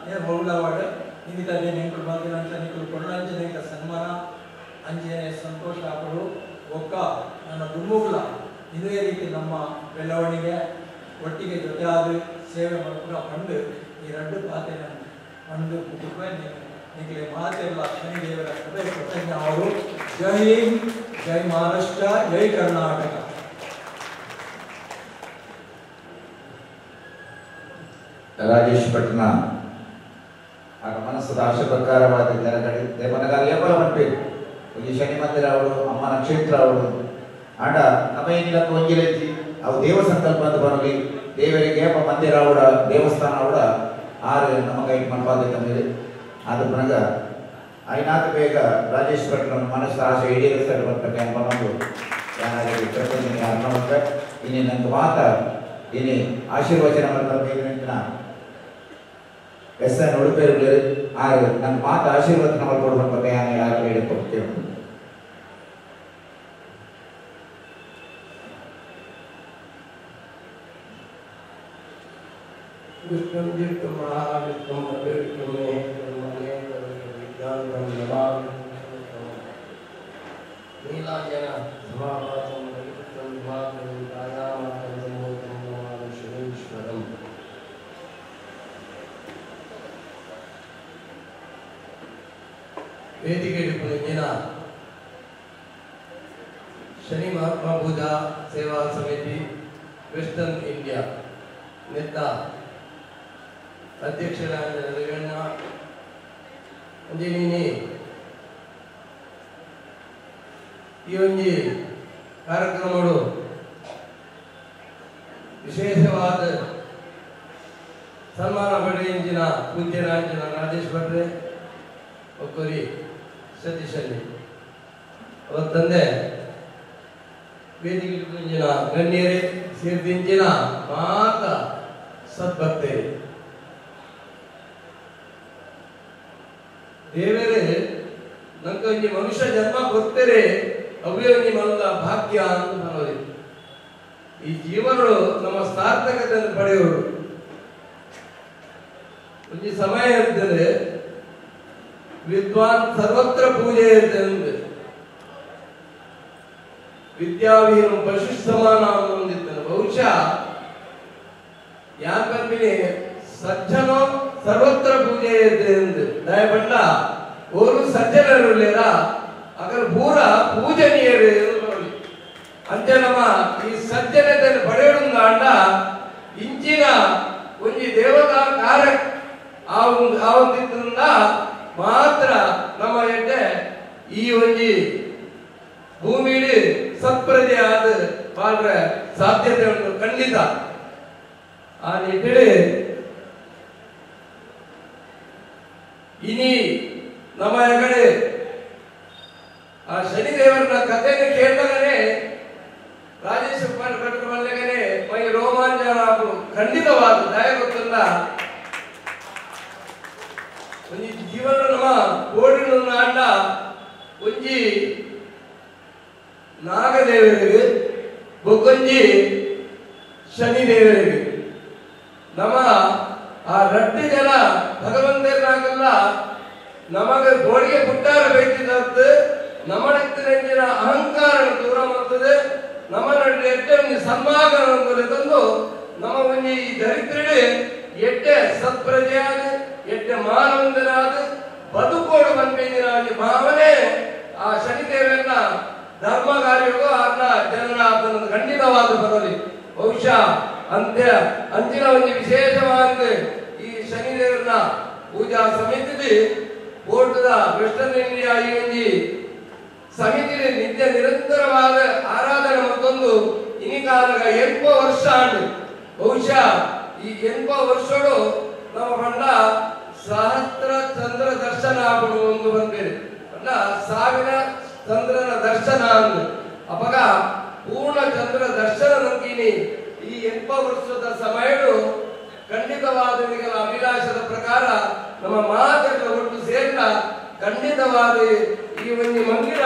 ಏನು ಹೊರಡ ಅವಾರ್ಡ್ ಇನ್ನಿತದೆ ನೆಂಕುಲು ಬಂದಿನ ಅಂಚ ನಿಂಕುಲು ಕೊಡಲಂಚನೆ ಸನ್ಮಾನ ಅಂಚನೆ ಸಂತೋಷ ಆಪಡು ಒಕ್ಕ ನನ್ನ ದುಮ್ಮುಗಳ ಇದೇ ರೀತಿ ನಮ್ಮ ಬೆಳವಣಿಗೆ ಒಟ್ಟಿಗೆ ಜೊತೆಯಾದ ಸೇವೆ ಮಾಡ್ಕೊಂಡು ಪಂಡು ಈ ರಡ್ಡು ಪಾತೆ ನಾನು ಪಂಡು ಕುಟುಂಬ ನಿಮಗೆ ಮಾತೆಲ್ಲ ಶನಿದೇವರ ಕೃಪೆ ಕೃತಜ್ಞ ಅವರು. ಜೈ ಹಿಂದ್, ಜೈ ಮಹಾರಾಷ್ಟ್ರ, ಜೈ ಕರ್ನಾಟಕ. ರಾಜೇಶ್ ಪಟ್ನ ಆಗ ಮನಸ್ಸದ ಆಶೆ ಪ್ರಕಾರವಾದ ಜನಗಡೆ ದೇವನಗಾರ ಏಪಲ ಮನ್ಪೇರು ಒಂಜಿ ಶನಿ ಮಂದಿರ ಅವಳು ಅಮ್ಮನ ಕ್ಷೇತ್ರ ಅವಳು ಆಂಡ ನಮ್ಮ ಏನಿಲ್ಲ ಒಂಜಿಲೆಜ್ಜಿ ಅವು ದೇವ ಸಂಕಲ್ಪ ಅಂತ ಬರಲಿ ದೇವರಿಗೆ ಏಪ ಮಂದಿರ ಅವಡ ದೇವಸ್ಥಾನ ಅವಡ ಆರು ನಮ್ಮ ಕೈ ಮನ್ಪಾದ ಮೇಲೆ ಆದ ಪನಗ ಐನಾಥ ಬೇಗ ರಾಜೇಶ್ ಭಟ್ರ ಮನಸ್ಸು ಆಶೆ ಈಡೇರಿಸ್ತಾರೆ ಬರ್ತಾರೆ ಎಂಬ ಒಂದು ಅರ್ಥ ಇನ್ನೇ ನಂಗೆ ಮಾತ ಇನ್ನೇ ಆಶೀರ್ವಚನ ಮಾಡ್ತಾರೆ ಎಸ್ ಎನ್ ಉಡುಪೇರು ಆರು ನನ್ನ ಮಾತು ಆಶೀರ್ವಚನ ಮಾಡ್ಕೊಡ್ಬೇಕು ಯಾರು ಹೇಳಿಕೊಡ್ತೇವೆ. ವಿಷ್ಣು ವಿಷ್ಣು ಮಹಾವಿಷ್ಣು ವಿಷ್ಣು ವಿಜ್ಞಾನ ನೀಲಾಂಜನ ಸಮಾಪಾತಂ ಶನೀಶ್ವರಂ. ವೇದಿಕೆ ದಿನ ಶನಿ ಮಹಾತ್ಮ ಪೂಜಾ ಸೇವಾ ಸಮಿತಿ ವೆಸ್ಟರ್ನ್ ಇಂಡಿಯಾ ನೆತ್ತ ಅಧ್ಯಕ್ಷರಾದ ರವಿಯಣ್ಣ ಅಂಜನಿನಿ ಈ ಒಂಜಿ ಕಾರ್ಯಕ್ರಮಗಳು ವಿಶೇಷವಾದ ಸನ್ಮಾನ ಪಡೆಯಿಂಜಿನ ಪೂಜ್ಯರಾಂಜಿನ ರಾಜೇಶ್ ಭಟ್ರೆ ಒಕ್ಕರಿ ಸತೀಶಲ್ಲಿ ಅವರ ತಂದೆ ವೇದಿಕೆ ಇಂಜಿನ ಗಣ್ಯರೇ ಸೇರಿದಿಂಜಿನ ಮಾತ ಸದ್ಭಕ್ತರೇ ದೇವರೇ ನಂಗೆ ಒಂಜಿ ಮನುಷ್ಯ ಜನ್ಮ ಕೊಡ್ತೇರೆ ಅವೇ ಒಂಜಿ ಮಲ್ಲ ಭಾಗ್ಯ ಅಂತ ಅನ್ನೋದು. ಈ ಜೀವನಗಳು ನಮ್ಮ ಸಾರ್ಥಕತೆಯನ್ನು ಪಡೆಯೋರು. ಒಂಜಿ ಸಮಯ ಇರ್ತದೆ ವಿದ್ವಾನ್ ಸರ್ವತ್ರ ಪೂಜೆ ಇರ್ತದೆ, ವಿದ್ಯಾವೀನ ಪಶು ಸಮಾನ ಹೊಂದಿದ್ದಾನೆ. ಬಹುಶಃ ಯಾಕಂದ್ರೆ ಸಜ್ಜನೋ ಸರ್ವತ್ರ ಪೂಜೆ ಇರ್ತದೆ ದಯಪಂಡ ಓರು ಸಜ್ಜನರು ಅಗರ್ ಪೂರ ಪೂಜನೀಯರು ಅಂಚೆ ನಮ್ಮ ಈ ಸಜ್ಜನತೆಯನ್ನು ಪಡೆಯುವುದಾಂಡ ಇಂಚಿನ ಒಂಜಿ ದೇವತಾ ಕಾರ್ಯ ಆ ಒಂದಿದ್ದರಿಂದ ಮಾತ್ರ ನಮ್ಮ ಎಡ್ಡೆ ಈ ಒಂಜಿ ಭೂಮಿಡ್ ಸತ್ಪ್ರಜೆ ಆದ ಬಾಳ್ರೆ ಸಾಧ್ಯತೆ ಉಂಟು ಖಂಡಿತ. ಆ ನಿಟ್ಟಿಡ್ ಇನಿ ನಮ್ಮ ಎಗಡೆ ಆ ಶನಿದೇವರನ ಕಥೆಯನ್ನು ಕೇಳಿದಾಗನೆ ರಾಜೇಶ್ ಭಟ್ರ ಮಲ್ಲೆಗನೆ ಮೈ ರೋಮಾಂಚನ ಖಂಡಿತವಾದ ದಯ ಗೊತ್ತಲ್ಲ. ಒಂಜಿ ಜೀವನ ನಮ್ಮ ಕೋಡಿನ ಅಣ್ಣ ಒಂಜಿ ನಾಗದೇವರಿಗೆ ಬೊಕ್ಕೊಂಜಿ ಶನಿದೇವರಿಗೆ ನಮ್ಮ ಆ ರಡ್ಡು ಜನ ಭಗವಂತನಾಗಲ್ಲ ನಮಗೆ ಗೋಡಿಗೆ ಪುಟ್ಟಾರ ಬೇಕಿದ್ದದ್ದು ನಮ್ಮ ನೆಂಜಿನ ಅಹಂಕಾರ ದೂರ ಮಾಡ್ತದೆ, ನಮ್ಮ ನಡುವೆ ಎಟ್ಟೆ ಒಂಜಿ ಸನ್ಮಾರ್ಗ ತಂದು ನಮ್ಮ ಒಂಜಿ ಈ ದರಿದ್ರಡೆ ಎಟ್ಟೆ ಸತ್ಪ್ರಜೆಯಾದ ಎಟ್ಟೆ ಮಾನವಂದನಾದ ಬದುಕೋಡು ಬಂದಿನ ಒಂಜಿ ಭಾವನೆ ಆ ಶನಿದೇವನ ಧರ್ಮ ಕಾರ್ಯಕ್ಕೂ ಆರ್ನ ಜನನ ಖಂಡಿತವಾದ ಬರಲಿ. ಬಹುಶಃ ಅಂತ್ಯ ಅಂಚಿನ ಒಂದು ವಿಶೇಷವಾದ ಈ ಶನಿದೇವನ ಪೂಜಾ ಸಮಿತಿ ಬೋರ್ಡ್ದ ವೆಸ್ಟರ್ನ್ ಇಂಡಿಯಾ ಈ ಒಂಜಿ ಸಮಿತಿ ನಿತ್ಯ ನಿರಂತರವಾದ ಆರಾಧನೆ ಮತ್ತೊಂದು ಇನಿಕಾಲಗ 80 ವರ್ಷ ಆಂಡು. ಬಹುಶಃ ಈ 80 ವರ್ಷಡು ನಮ್ಮ ಬಣ್ಣ ಸಹಸ್ರ ಚಂದ್ರ ದರ್ಶನ ಆಗುವ ಒಂದು ಬಂದಿದೆ ಬಣ್ಣ ಸಾವಿರ ಚಂದ್ರನ ದರ್ಶನ ಅಂದು ಅಪಗ ಪೂರ್ಣ ಚಂದ್ರ ದರ್ಶನ ನಂಗಿನಿ ಈ 80 ವರ್ಷದ ಸಮಯಡು ಖಂಡಿತವಾದ ನಿಗಲ ಅಭಿಲಾಷದ ಪ್ರಕಾರ ನಮ್ಮ ಮಾತೆಲ್ಲ ಒಟ್ಟು ಸೇರಿದ ಖಂಡಿತವಾದ ಈ ಒಂದು ಮಂದಿರ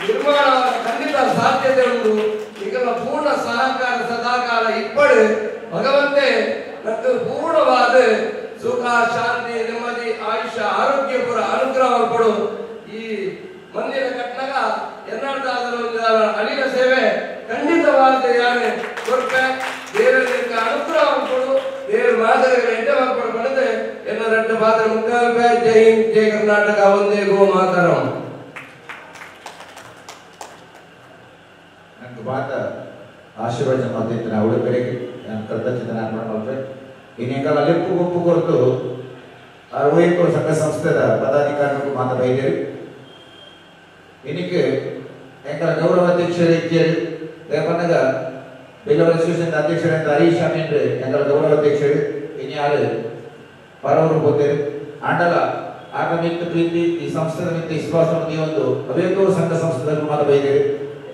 ನಿರ್ಮಾಣ ಖಂಡಿತ ಸಾಧ್ಯತೆ ಉಂಟು. ನಿಗಲ ಪೂರ್ಣ ಸಹಕಾರ ಸದಾಕಾಲ ಇಪ್ಪಡು ಭಗವಂತೆ ನಕ್ಕು ಪೂರ್ಣವಾದ ಸುಖ ಶಾಂತಿ ನೆಮ್ಮದಿ ಆಯುಷ್ಯ ಆರೋಗ್ಯ ಪೂರ ಅನುಗ್ರಹ ಕೊಡು. ಈ ಮಂದಿರ ಕಟ್ಟನಾಗ ಎನ್ನಾರ್ದಾದರೂ ಅಳಿನ ಸೇವೆ ಖಂಡಿತವಾದ ಯಾರು ಕೊಡ್ಪೆ ದೇವರ ಅನುಗ್ರಹ ಕೊಡು, ದೇವರ ಮಾದರಿಗಳ ಎಡ್ಡೆ ಮಾಡ್ಕೊಡು ಬಣ್ಣದೆ ಎಲ್ಲ ರೆಡ್ಡ ಪಾತ್ರ ಮುಕ್ತಾಯ. ಜೈ ಹಿಂದ್, ಜೈ ಕರ್ನಾಟಕ, ಒಂದೇ ಗೋ ಮಾತರಂ. ನಂಗೆ ಮಾತ ಆಶೀರ್ವಚನ ಮಾಡ್ತಿದ್ದೇನೆ ಉಡುಪಿರಿಗೆ ನಾನು ಕೃತಜ್ಞತೆ ಅರ್ಪಣೆ ಮಾಡ್ತೇನೆ. ಇನ್ನೆಂಗಲ ಲೆಪ್ಪು ಗುಂಪು ಕೊರತು ಅರವೈಕರು ಸಂಘ ಸಂಸ್ಥೆದ ಪದಾಧಿಕಾರಿಗಳು ಮಾತ ಬೈದೇರು. ಇನ್ನಕ್ಕೆ ಎಂಕಲ ಗೌರವ ಅಧ್ಯಕ್ಷರು ಇಚ್ಚೇರು ದೇವನಗ ಬಿಲ್ಲವರ ಅಸೋಸಿಯೇಷನ್ ಅಧ್ಯಕ್ಷರಂತ ಹರೀಶ್ ಅಮೀನ್ ಎಂಕಲ ಗೌರವ ಅಧ್ಯಕ್ಷರು ಇನ್ಯಾರು ಪರವರು ಗೊತ್ತೇರು. ಆಂಡಲ ಆಗ ಮಿತ್ತ ಪ್ರೀತಿ ಈ ಸಂಸ್ಥೆದ ಮಿತ್ತ ವಿಶ್ವಾಸ ಒಂದು ಅವೇಕೋ ಸಂಘ ಸಂಸ್ಥೆದ ಮಾತ ಬೈದೇರು.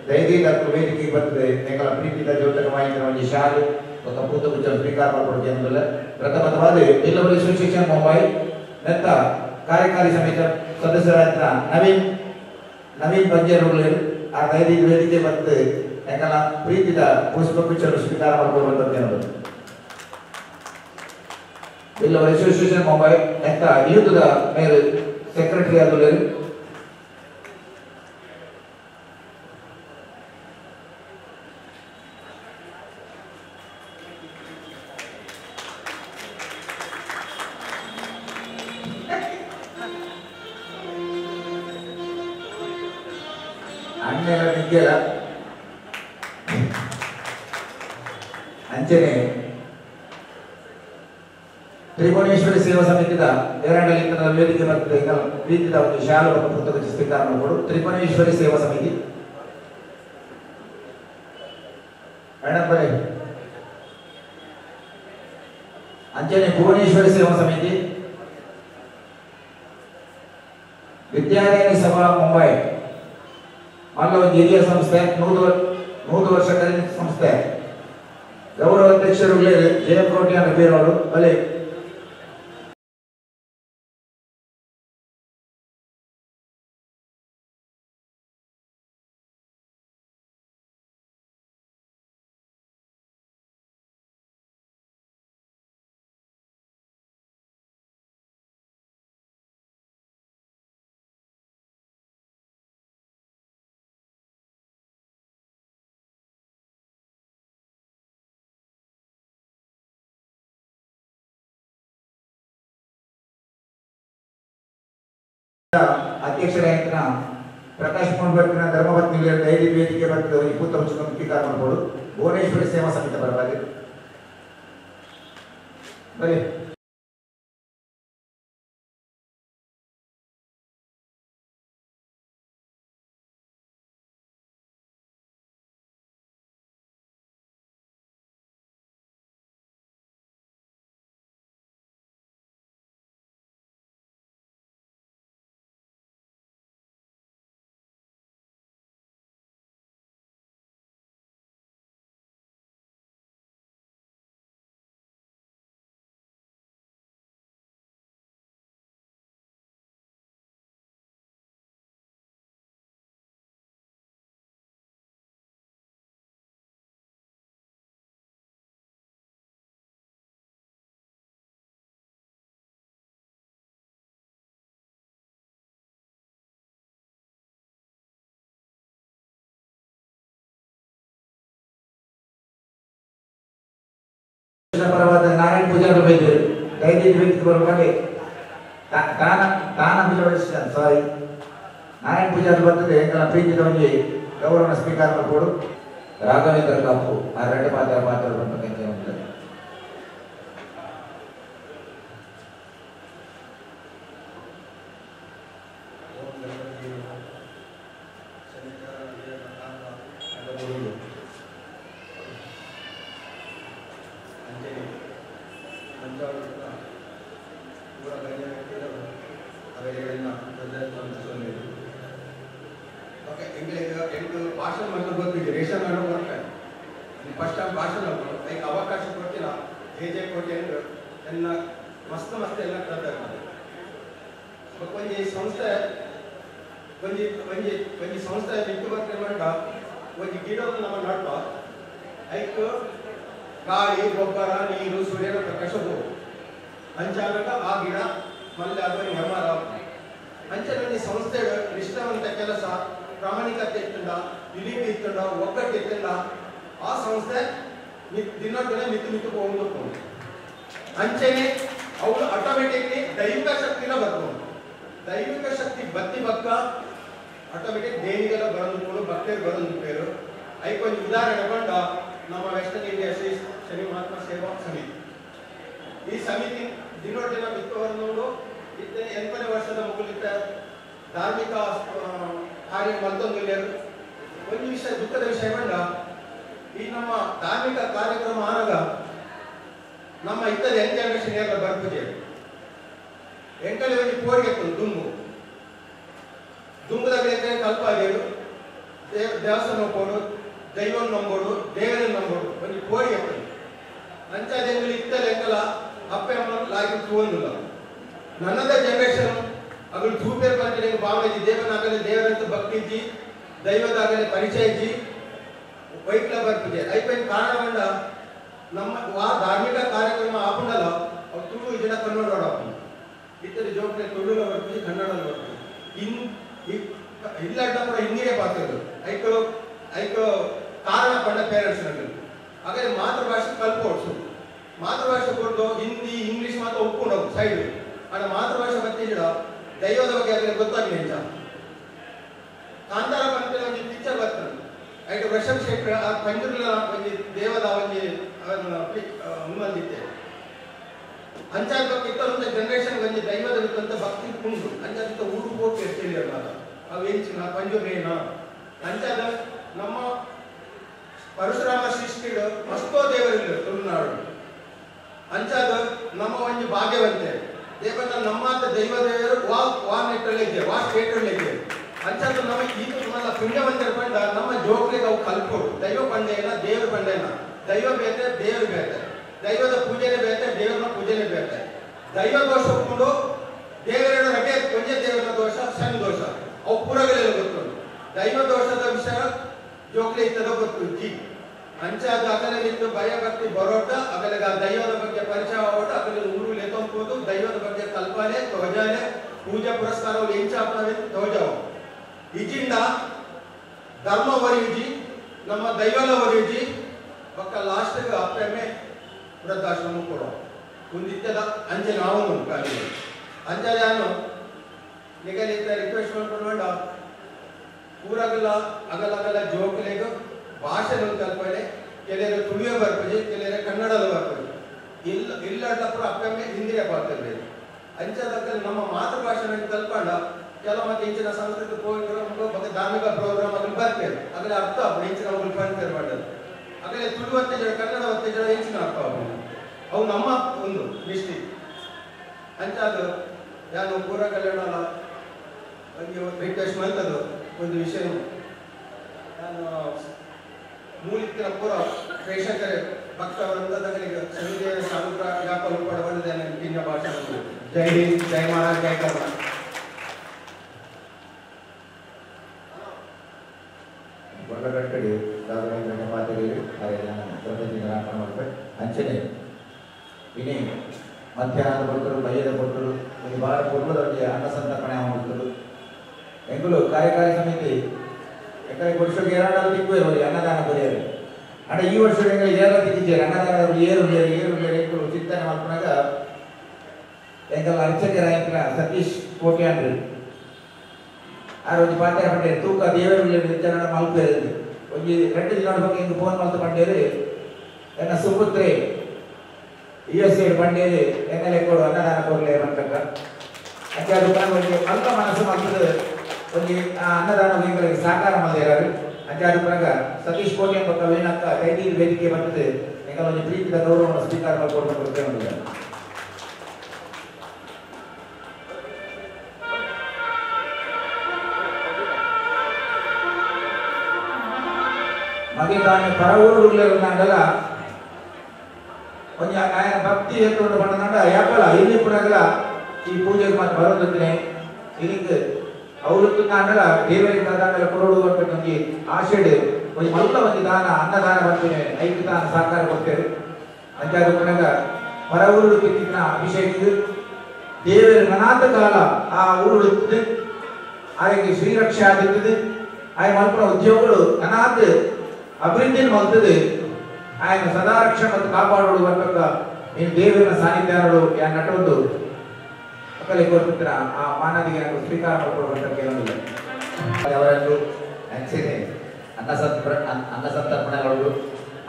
ದಯದೀದ ವೇದಿಕೆ ಬರ್ತದೆ ಎಂಕಲ ಪ್ರೀತಿದ ಜ್ಯೋತಕ ಮಾಹಿತಿ ಒಂಜಿ ಶಾಲೆ ఒక ಪೂತ ಗುಚ್ಚ ಸ್ವೀಕಾರ ಮಾಡ್ಕೊಡ್ಕೆ ಅನ್ನೋದಿಲ್ಲ. ಪ್ರಥಮವಾದ ಬಿಲ್ಲವರ ಅಸೋಸಿಯೇಷನ್ ಮುಂಬೈ ನೆತ್ತ ಕಾರ್ಯಕಾರಿ ಸಮಿತಿ ಸದಸ್ಯರಾದ ನವೀನ್ ನವೀನ್ ಬಂಜೇರುಗಳು ಆ ದಯದೀದ ವೇದಿಕೆ ಬರ್ತದೆ ಎಂಕಲ ಪ್ರೀತಿದ ಪುಷ್ಪಗುಚ್ಛ ಸ್ವೀಕಾರ ಮಾಡ್ಕೊಳ್ಬೇಕಂತ ಅನ್ನೋದು. ಬಿಲ್ಲವರ ಅಸೋಸಿಯೇಷನ್ ಮುಂಬೈ ನೆತ್ತ ಯೂತ್ದ ಮೇಲ್ ಸೆಕ್ರೆಟರಿ ಆದವರು ಅಣ್ಣೆಲ್ಲ ನಿಗ್ಗೆಲ್ಲ ಅಂಚನೆ ತ್ರಿಭುವನೇಶ್ವರಿ ಸೇವಾ ಸಮಿತಿದ ಎರಡಲ್ಲಿ ವೇದಿಕೆ ಬರ್ತದೆ ಪ್ರೀತಿದ ಒಂದು ಶಾಲು ಪುಸ್ತಕ ಸ್ವೀಕಾರ ಮಾಡಿಕೊಡು. ತ್ರಿಭುವನೇಶ್ವರಿ ಸೇವಾ ಸಮಿತಿ ಮೇಡಮ್ ಬರೀ. ಅಂಚನೆ ಭುವನೇಶ್ವರಿ ಸೇವಾ ಸಮಿತಿ, ವಿದ್ಯಾಲಯ ಸಭಾ ಮುಂಬೈ ಮಲ್ಲ ಒಂದು ಹಿರಿಯ ಸಂಸ್ಥೆ, 100 ವರ್ಷ ಕಲಿತ ಸಂಸ್ಥೆ. ಗೌರವ ಅಧ್ಯಕ್ಷರು ಜಯ ಕೋಟ್ಯಾನ್ ಬೇರವರು ಬಲೆ. ಅಧ್ಯಕ್ಷರಾದ ಪ್ರಕಾಶ್ ಮೂಡ್ಬೆಟ್ಟಿನ ಧರ್ಮಪತ್ನಿ ಡೈರಿ ವೇದಿಕೆ ಬರ್ತದೆ ಒಂದು ಪೂತ ಸ್ವೀಕಾರ ಮಾಡ್ಬೋದು. ಭುವನೇಶ್ವರಿ ಸೇವಾ ಸಮಿತಿ ಪರವಾಗಿ ಬರೀ. ಅಸೋಸಿಯೇಷನ್ ಪರವಾದ ನಾರಾಯಣ ಪೂಜಾರಿ ಬೈದರು ದಯದೀದಿ ವ್ಯಕ್ತಿ ಬರುವಾಗೆ ತಾನ ತಾನ ಸಾರಿ ನಾರಾಯಣ ಪೂಜಾರಿ ಬರ್ತದೆ ಎಂಕಲ ಪ್ರೀತಿದ ಒಂಜಿ ಗೌರವನ ಸ್ವೀಕಾರ ಮಾಡ್ಕೊಡು ರಾಘವೇಂದ್ರ ಕಾಪು ಆ ಎರಡು ಪಾತ್ರ ಪಾತ್ರ ಬಂದ ಉಂಟು. ಗಾಳಿ ಗೊಬ್ಬರ ನೀರು ಸೂರ್ಯನ ಪ್ರಕಾಶ ಹೋಗು ಅಂಚಾನಕ ಆ ಗಿಡ ಮಲ್ಲೆ ಅದು ಹೆಮ್ಮರ ಅಂಚೆ ಸಂಸ್ಥೆ ನಿಷ್ಠಾವಂತ ಕೆಲಸ ಪ್ರಾಮಾಣಿಕತೆ ಇತ್ತಂಡ ಯುನಿಟಿ ಇತ್ತಂಡ ಒಗ್ಗಟ್ಟು ಇತ್ತಂಡ ಆ ಸಂಸ್ಥೆ ದಿನ ದಿನ ಮಿತ್ತು ಮಿತ್ತು ಹೋಗ್ಬೇಕು. ಅಂಚೆನೆ ಅವಳು ಆಟೋಮೆಟಿಕ್ಲಿ ದೈವಿಕ ಶಕ್ತಿನ ಬರ್ಬೋದು. ದೈವಿಕ ಶಕ್ತಿ ಬತ್ತಿ ಬಕ್ಕ ಆಟೋಮೆಟಿಕ್ ದೇವಿಗೆಲ್ಲ ಬರಂದುಕೊಂಡು ಭಕ್ತರು ಬರಂದುಪೇರು. ಐಕೊಂದು ಉದಾಹರಣೆ ಕೊಂಡ ನಮ್ಮ ವೆಸ್ಟರ್ನ್ ಇಂಡಿಯಾ ಶ್ರೀ ಶನಿ ಮಹಾತ್ಮ ಸೇವಾ ಸಮಿತಿ. ಈ ಸಮಿತಿ ದಿನೋದಿನ ಬಿತ್ತುವರನೋಡು ಇತ್ತ 80ನೇ ವರ್ಷದ ಮುಗುಲಿತ ಧಾರ್ಮಿಕ ಕಾರ್ಯ ಮಲ್ತೊಂದು ಒಂದು ವಿಷಯ ದುಃಖದ ವಿಷಯ ಬಂಡ ಈ ನಮ್ಮ ಧಾರ್ಮಿಕ ಕಾರ್ಯಕ್ರಮ ಆನಾಗ ನಮ್ಮ ಇತ್ತದ ಯಂಗ್ ಜನರೇಷನ್ ಯಾಕ ಬರ್ಪುಜೆ ಎಂಕಲೆ ಒಂಜಿ ಪೋರಿಗೆ ದುಂಬು ದುಂಬುದಾಗ ಕಲ್ಪ ಆಗೇರು ದೇವಸ್ಥಾನ ಹೋಗೋಡು ದೈವ ನಂಬೋಡು ದೇವರನ್ನು ನಂಬೋಡು ಒಂಜಿ ಪೋರಿಗೆ ಅಂಚಾದ ಎಂಕಲು ಇತ್ತಲ ಎಂಕಲ ಅಪ್ಪೆ ಅಮ್ಮ ಲಾಗಿ ತೂವೊಂದುಲ್ಲ. ನನ್ನದ ಜನರೇಷನ್ ಅಗಲು ತೂಪೇರು ಬಂದ್ರೆ ಭಾವನೆ ದೇವನಾಗಲಿ ದೇವರಂತ ಭಕ್ತಿ ಇಜ್ಜಿ ದೈವದಾಗಲಿ ಪರಿಚಯ ಇಜ್ಜಿ ವೈಕ್ಲ ಬರ್ತಿದೆ. ಐಪೈನ್ ಕಾರಣ ಬಂಡ ನಮ್ಮ ಆ ಧಾರ್ಮಿಕ ಕಾರ್ಯಕ್ರಮ ಆಪುಂಡಲ್ಲ ಅವು ತುಳು ಜನ ಕನ್ನಡ ಆಪುಂಡು ಇತರ ಜೋಕ್ನೆ ತುಳುಲ ಬರ್ತೀವಿ ಕನ್ನಡ ಬರ್ತೀವಿ ಇನ್ ಇಲ್ಲಾಟ ಕೂಡ ಹಿಂದಿಗೆ ಪಾತ್ರದ ಐಕೋ ಐಕೋ ಕಾರಣ ಪಂಡ ಪೇರೆಂಟ್ಸ್ ನಗಲು ಹಾಗಾದ್ರೆ ಮಾತೃಭಾಷೆ ಕಲ್ಪೋಡ್ಸು ಮಾತೃಭಾಷೆ ಕೊಟ್ಟು ಹಿಂದಿ ಇಂಗ್ಲೀಷ್ ಮಾತ್ರ ಒಪ್ಕೊಂಡು ಹೋಗು ಸೈಡ್ ಆಡ ಮಾತೃಭಾಷೆ ಬರ್ತಿದ್ದೀರ ದೈವದ ಬಗ್ಗೆ ಅದಕ್ಕೆ ಗೊತ್ತಾಗಲಿ ನಿಜ. ಕಾಂತಾರ ಬಂತೇಳಿ ಒಂದು ಪಿಕ್ಚರ್ ಬರ್ತದೆ ಐಟು ವೃಷಭ್ ಶೆಟ್ಟರ್ ಆ ಪಂಜುರ್ಲ ಒಂಜಿ ದೇವದ ಒಂಜಿ ಮುಂದಿತ್ತೆ ಅಂಚಾದ ಬಗ್ಗೆ ಇತ್ತಂತ ಜನರೇಷನ್ ಒಂಜಿ ದೈವದ ಬಿತ್ತಂತ ಭಕ್ತಿ ಕುಂಡು ಅಂಚಾದ ಊರು ಹೋಗಿ ತಿಳಿಯೋಣ ಅವು ಎಂಚಿನ ಪಂಜುರ್ಲೇನ ಅಂಚಾದ ನಮ್ಮ ಪರಶುರಾಮ ಸೃಷ್ಟಿಡು ಮಸ್ತೋ ದೇವರಿಲ್ಲ ತುಳುನಾಡು ಅಂಚಾದ ನಮ್ಮ ಒಂಜಿ ಭಾಗ್ಯವಂತೆ ದೇವನ ನಮ್ಮಾತ ದೈವ ದೇವರು ವಾ ವಾ ನೆಟ್ಟಲ್ಲಿ ಇದೆ ವಾ ಸ್ಟೇಟಲ್ಲಿ ಇದೆ ಅಂಚಾದ ನಮ್ಮ ಈತ ಮಲ್ಲ ಪುಣ್ಯವಂತರ ಪಂಡ ನಮ್ಮ ಜೋಕ್ಲಿಗೆ ಅವು ಕಲ್ಪೋಡು ದೈವ ಪಂಡೇನ ದೇವ್ರ ಪಂಡೇನ ದೈವ ಬೇತೆ ದೇವರು ಬೇತೆ ದೈವದ ಪೂಜೆನೆ ಬೇತೆ ದೇವರನ್ನ ಪೂಜೆನೆ ಬೇತೆ ದೈವ ದೋಷ ಒಪ್ಕೊಂಡು ದೇವರ ರಗೆ ಒಂದೇ ದೇವರ ದೋಷ ಸಣ್ಣ ದೋಷ ಅವು ಪೂರಗಲೆಲ್ಲ ಗೊತ್ತುಂಟು ದೈವ ದೋಷದ ವಿಷಯ ಜೋಕ್ಲಿ ಇತ್ತದ ಗೊತ್ತು ಜಿ ಅಂಚಾದ ಅಗಲಿತ್ತು ಭಯ ಭಕ್ತಿ ಬರೋಟ ಅಗಲಿಗೆ ಆ ದೈವದ ಬಗ್ಗೆ ಪರಿಚಯ ಆಗೋಟ ಅಗಲಿ ಊರು ಲೆತ್ತೊಂಬೋದು ದೈವದ ಬಗ್ಗೆ ಕಲ್ಪನೆ ತೋಜಾಲೆ ಪೂಜಾ ಪುರಸ್ಕಾರ ಎಂಚಾಪನೆ ತೋಜಾವು ಇಜಿಂದ ಧರ್ಮ ಒರಿಯುಜಿ ನಮ್ಮ ದೈವಲ ಒರಿಯುಜಿ ಬಕ್ಕ ಲಾಸ್ಟ್ಗೆ ಅಪ್ಪೆಮ್ಮೆ ವೃದ್ಧಾಶ್ರಮ ಕೊಡೋ ಒಂದಿತ್ಯದ ಅಂಚೆ ನಾವು ಅಂಚೆ ನಾನು ನಿಗಲಿತ್ತ ರಿಕ್ವೆಸ್ಟ್ ಮಾಡ್ಕೊಂಡು ಪೂರಗಲ ಅಗಲಗಲ ಜೋಕುಲೆಗ್ ಭಾಷೆ ಕಲ್ಪನೆ ಕೆಲವರು ತುಳುವೆ ಬರ್ಪುಜಿ ಕೆಲವರು ಕನ್ನಡದ ಬರ್ಪುಜಿ ಇಲ್ಲ ಇಲ್ಲಾಂಡ ಪೂರ ಅಪ್ಪೆಮ್ಮೆ ಹಿಂದಿಗೆ ಬರ್ತಿರ್ಬೇಕು ಅಂಚದಕ್ಕ ನಮ್ಮ ಮಾತೃಭಾಷೆ ಕಲ್ಪಂಡ ಕೆಲವು ಮತ್ತೆ ಇಂಚಿನ ಸಂಸ್ಕೃತಿ ಪ್ರೋಗ್ರಾಮ್ ಮತ್ತೆ ಧಾರ್ಮಿಕ ಪ್ರೋಗ್ರಾಮ್ ಅದನ್ನು ಬರ್ತೇವೆ ಅದರ ಅರ್ಥ ಆಗ್ಬೋದು ಇಂಚಿನ ಅವ್ರು ಬಂತೇವೆ ಮಾಡೋದು ಹಾಗಾದ್ರೆ ತುಳು ಒತ್ತೇಜ ಕನ್ನಡ ಒತ್ತೇಜ ಹೆಚ್ಚಿನ ಅರ್ಥ ಆಗ್ಬೋದು ಅವು ನಮ್ಮ ಒಂದು ಮಿಸ್ಟೇಕ್ ಅಂಚಾದ ನಾನು ಪೂರ ಕಲ್ಯಾಣ ಒಂದು ರಿಕ್ವೆಸ್ಟ್ ಮಾಡ್ತದ್ದು ಒಂದು ವಿಷಯ ನಾನು ಮೂಲಿತ್ತಿನ ಪೂರ ಪ್ರೇಕ್ಷಕರೇ ಭಕ್ತವೃಂದದಗಳಿಗೆ ಶನಿದೇವ ಸಾನುಗ್ರಹ ಯಾಕಲು ಪಡಬಲ್ಲದೆ ನನ್ನ ಭಿನ್ನ ಭಾಷೆ. ಜೈ ಹಿಂದ್, ಜೈ ಮಹಾರಾಜ್, ಜೈ ಕರ್ನಾಟಕ. ಕೊಡಗಟ್ಟಡಿ ರಾಘವೇಂದ್ರನ ಮಾತೆಗೆ ಅಂಚನೆ ಇನಿ ಮಧ್ಯಾಹ್ನದ ಕೊಟ್ಟರು ಬಯ್ಯದ ಕೊಟ್ಟರು ಒಂದು ಬಾರ ಕೊಟ್ಟುದವರಿಗೆ ಅನ್ನ ಸಂತರ್ಪಣೆ ಮಾಡ್ತರು. ಎಂಗುಲು ಕಾರ್ಯಕಾರಿ ಸಮಿತಿ ಯಾಕಂದರೆ ಕೊಡಿಸೋಕೆ ಎರಡು ತಿಂಗಳು ಅನ್ನದಾನ ಬರೆಯರು. ಅಡ ಈ ವರ್ಷ ಏರ ತಿಕ್ಕಿದ್ದಾರೆ ಅನ್ನದಾನ ಏರು ಏರು ಏರು ಚಿಂತನೆ ಮಲ್ಪನಾಗ ಎಂಕಲ್ ಅರ್ಚಕರಾಯಂತ್ರ ಸತೀಶ್ ಕೋಟ್ಯಾಂಡ್ರಿ ಆ ಒಂಜಿ ಪಾತ್ರ ಪಂಡೇರು ತೂಕ ದೇವರು ಜನ ಮಲ್ಪೇರು ಒಂಜಿ 2 ದಿನ ಬಗ್ಗೆ ಹಿಂಗೆ ಫೋನ್ ಮಲ್ತು ಪಂಡೇರು ಎನ್ನ ಸುಪುತ್ರೆ ಯು.ಎಸ್.ಎ ಪಂಡೇರು ಎನ್ನೆಲೆ ಕೊಡು ಅನ್ನದಾನ ಕೊಡಲೇ ಅಂತಕ್ಕ ಅಂಚೆ ಅದು ಒಂಜಿ ಅಲ್ಪ ಮನಸ್ಸು ಮಲ್ತದ ಒಂಜಿ ಆ ಅನ್ನದಾನ ಎಂಗಳಿಗೆ ಸಾಕಾರ ಮಲ್ದೇರಾರು. ಅಂಚೆ ಅದು ಪನಗ ಸತೀಶ್ ಕೋಟ್ಯಾನ್ ಬೊಕ್ಕ ವೇಣಕ್ಕ ಕೈದೀರ್ ವೇದಿಕೆ ಬರ್ತದೆ ಎಂಕಲ್ ಒಂಜಿ ಪ್ರೀತಿದ ಗೌರವವನ್ನು ಸ್ವೀಕಾರ ಮಲ್ಕೊಡು ಕೊಡ್ತೇವೆ. ಮಗೆ ತಾನು ಪರವೂರುಗಳಿರುತ್ತಾಂಡಲ ಒಂಜಿ ಆಯನ ಭಕ್ತಿ ಎತ್ತುಕೊಂಡು ಪಂಡನಾಂಡ ಯಾಕಲ ಇಲ್ಲಿ ಪುನಗಲ ಈ ಪೂಜೆಗೆ ಮಾತ್ರ ಬರೋದಿದ್ರೆ ಇದಕ್ಕೆ ಅವರುತ್ತಾಂಡಲ ದೇವರಿಗೆ ದಾನಲ ಕೊಡೋಡು ಅಂತ ಒಂಜಿ ಆಶೆಡ್ ಒಂಜಿ ಮಲ್ಲ ಒಂಜಿ ದಾನ ಅನ್ನದಾನ ಬರ್ತೀನಿ ಐದು ದಾನ ಸಹಕಾರ ಕೊಡ್ತೇವೆ. ಅಂಚಾದ ಪುನಗ ಪರವೂರು ತಿಕ್ಕಿನ ಅಭಿಷೇಕ ದೇವರ ನನಾತ ಕಾಲ ಆ ಊರು ಆಯಗೆ ಶ್ರೀರಕ್ಷೆ ಆಗಿರ್ತದೆ. ಆಯ ಮಲ್ಪನ ಉದ್ಯೋಗಗಳು ಅನಾಥ ಅಭಿವೃದ್ಧಿ ಮಲ್ತದೆ. ఆయన ಸದಾರಕ್ಷಣೆ ಮತ್ತು ಕಾಪಾಡೋಡು ಬರ್ತಕ್ಕ ನೀನು ದೇವರ ಸಾನ್ನಿಧ್ಯಾನಗಳು ಯಾ ನಟೊಂದು ಅಕ್ಕಲೆ ಕೊಡ್ತಿರ ಆ ಮಾನದಿಗೆ ನಾವು ಸ್ವೀಕಾರ ಮಾಡಿಕೊಡುವಂತ ಕೇಳೋದಿಲ್ಲ. ಅವರನ್ನು ಅಂಚೆನೆ ಅನ್ನ ಸಂತರ್ಪಣೆಗಳು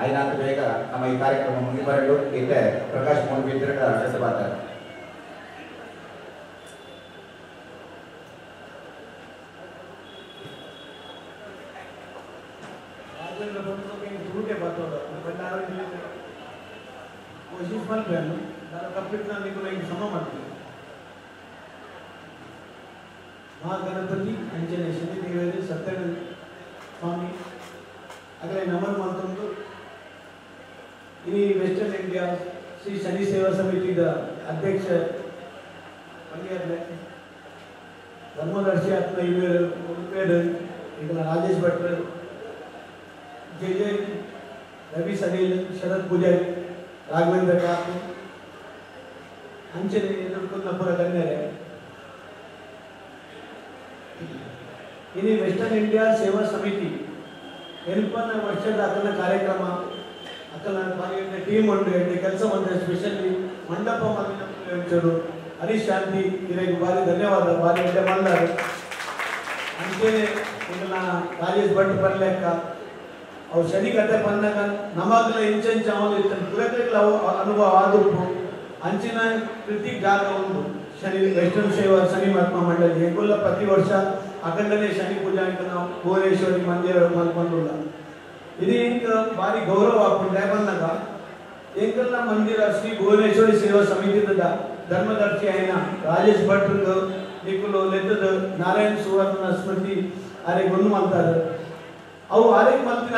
ಐನಾಥ ಬೇಗ ನಮ್ಮ ಈ ಕಾರ್ಯಕ್ರಮ ಮುಗಿಬರಲು ಇದ್ದೆ ಪ್ರಕಾಶ್ ಮೋಹನ್ ಬಾತಾರೆ. ಕೋಶಿಶ್ ಮಲ್ಪೆಯನ್ನು ನಾನು ಕಂಪ್ಲೀಟ್ ನಾನು ನಿಮಗೆ ಸಮ ಮಾಡ್ತೀನಿ. ಮಹಾಗಣಪತಿ ಅಂಜನೆ ಶನಿದೇವರು ಸತ್ಯನಾರಾಯಣ ಸ್ವಾಮಿ ಅದರ ನಮನ ಮಲ್ತೊಂದು ಇಡೀ ವೆಸ್ಟರ್ನ್ ಇಂಡಿಯಾ ಶ್ರೀ ಶನಿ ಸೇವಾ ಸಮಿತಿದ ಅಧ್ಯಕ್ಷ ಪಲ್ಯರ್ಲೆ ಧರ್ಮದರ್ಶಿ ಆತ್ಮ ಇವರು ಉಡುಪೇರು ಈಗ ರಾಜೇಶ್ ಭಟ್ರು ಜೆ ಜೆ ರವಿ ಸಲೀಲ್ ಶರತ್ ಪೂಜಾರಿ ರಾಘವೇಂದ್ರ ಕಾಪು ಅಂಚನೆ ಎದುರ್ಕೊಂಡಪುರ ಗಣ್ಯರೇ ಇನಿ ವೆಸ್ಟರ್ನ್ ಇಂಡಿಯಾ ಸೇವಾ ಸಮಿತಿ ಎಲ್ಪನ ವರ್ಷದ ಅಕಲ ಕಾರ್ಯಕ್ರಮ ಅಕಲ ಬಾರಿ ಟೀಮ್ ಉಂಟು ಎಡ್ಡೆ ಕೆಲಸ ಬಂದರೆ ಸ್ಪೆಷಲಿ ಮಂಟಪ ಮಂದಿರ ಹರೀಶ್ ಶಾಂತಿ ಇರೆಗ್ ಬಾರಿ ಧನ್ಯವಾದ ಬಾರಿ ಎಡ್ಡೆ ಮಲ್ಲಾರು ಅಂಚನೆ ಇದನ್ನ ರಾಜೇಶ್ ಭಟ್ ಪರ್ಲೆಕ್ಕ ಅವು ಶನಿ ಕತೆ ಬಂದಾಗ ನಮಗ್ಲ ಇಂಚೆಂಚ ಅವನು ಇರ್ತಾನೆ ಪುರಕರಿಗಳ ಅನುಭವ ಆದುಪ್ಪು ಅಂಚಿನ ಕೃತಿ ಜಾಗ ಉಂಟು ಶನಿ ವೆಸ್ಟರ್ನ್ ಸೇವಾ ಶನಿ ಮಹಾತ್ಮ ಮಂಡಳಿ ಎಂಕುಲ್ಲ ಪ್ರತಿ ವರ್ಷ ಅಖಂಡನೆ ಶನಿ ಪೂಜಾ ಅಂತ ನಾವು ಭುವನೇಶ್ವರಿ ಮಂದಿರ ಮಲ್ಪಂದುಲ್ಲ ಇದು ಎಂಕ ಭಾರಿ ಗೌರವ ಆಪುಂಡು ಬಂದಾಗ ಎಂಕಲ್ನ ಮಂದಿರ ಶ್ರೀ ಭುವನೇಶ್ವರಿ ಸೇವಾ ಸಮಿತಿದ ಧರ್ಮದರ್ಶಿ అయిన ರಾಜೇಶ್ ಭಟ್ರು ನಿಕುಲು ಲೆತ್ತದ ನಾರಾಯಣ ಸುವರ್ಣ ಸ್ಮೃತಿ ಆರೆಗ್ ಒಂದು ಮಲ್ತಾರೆ ಅವು ಆರೆಗ್ ಮಲ್ತಿನ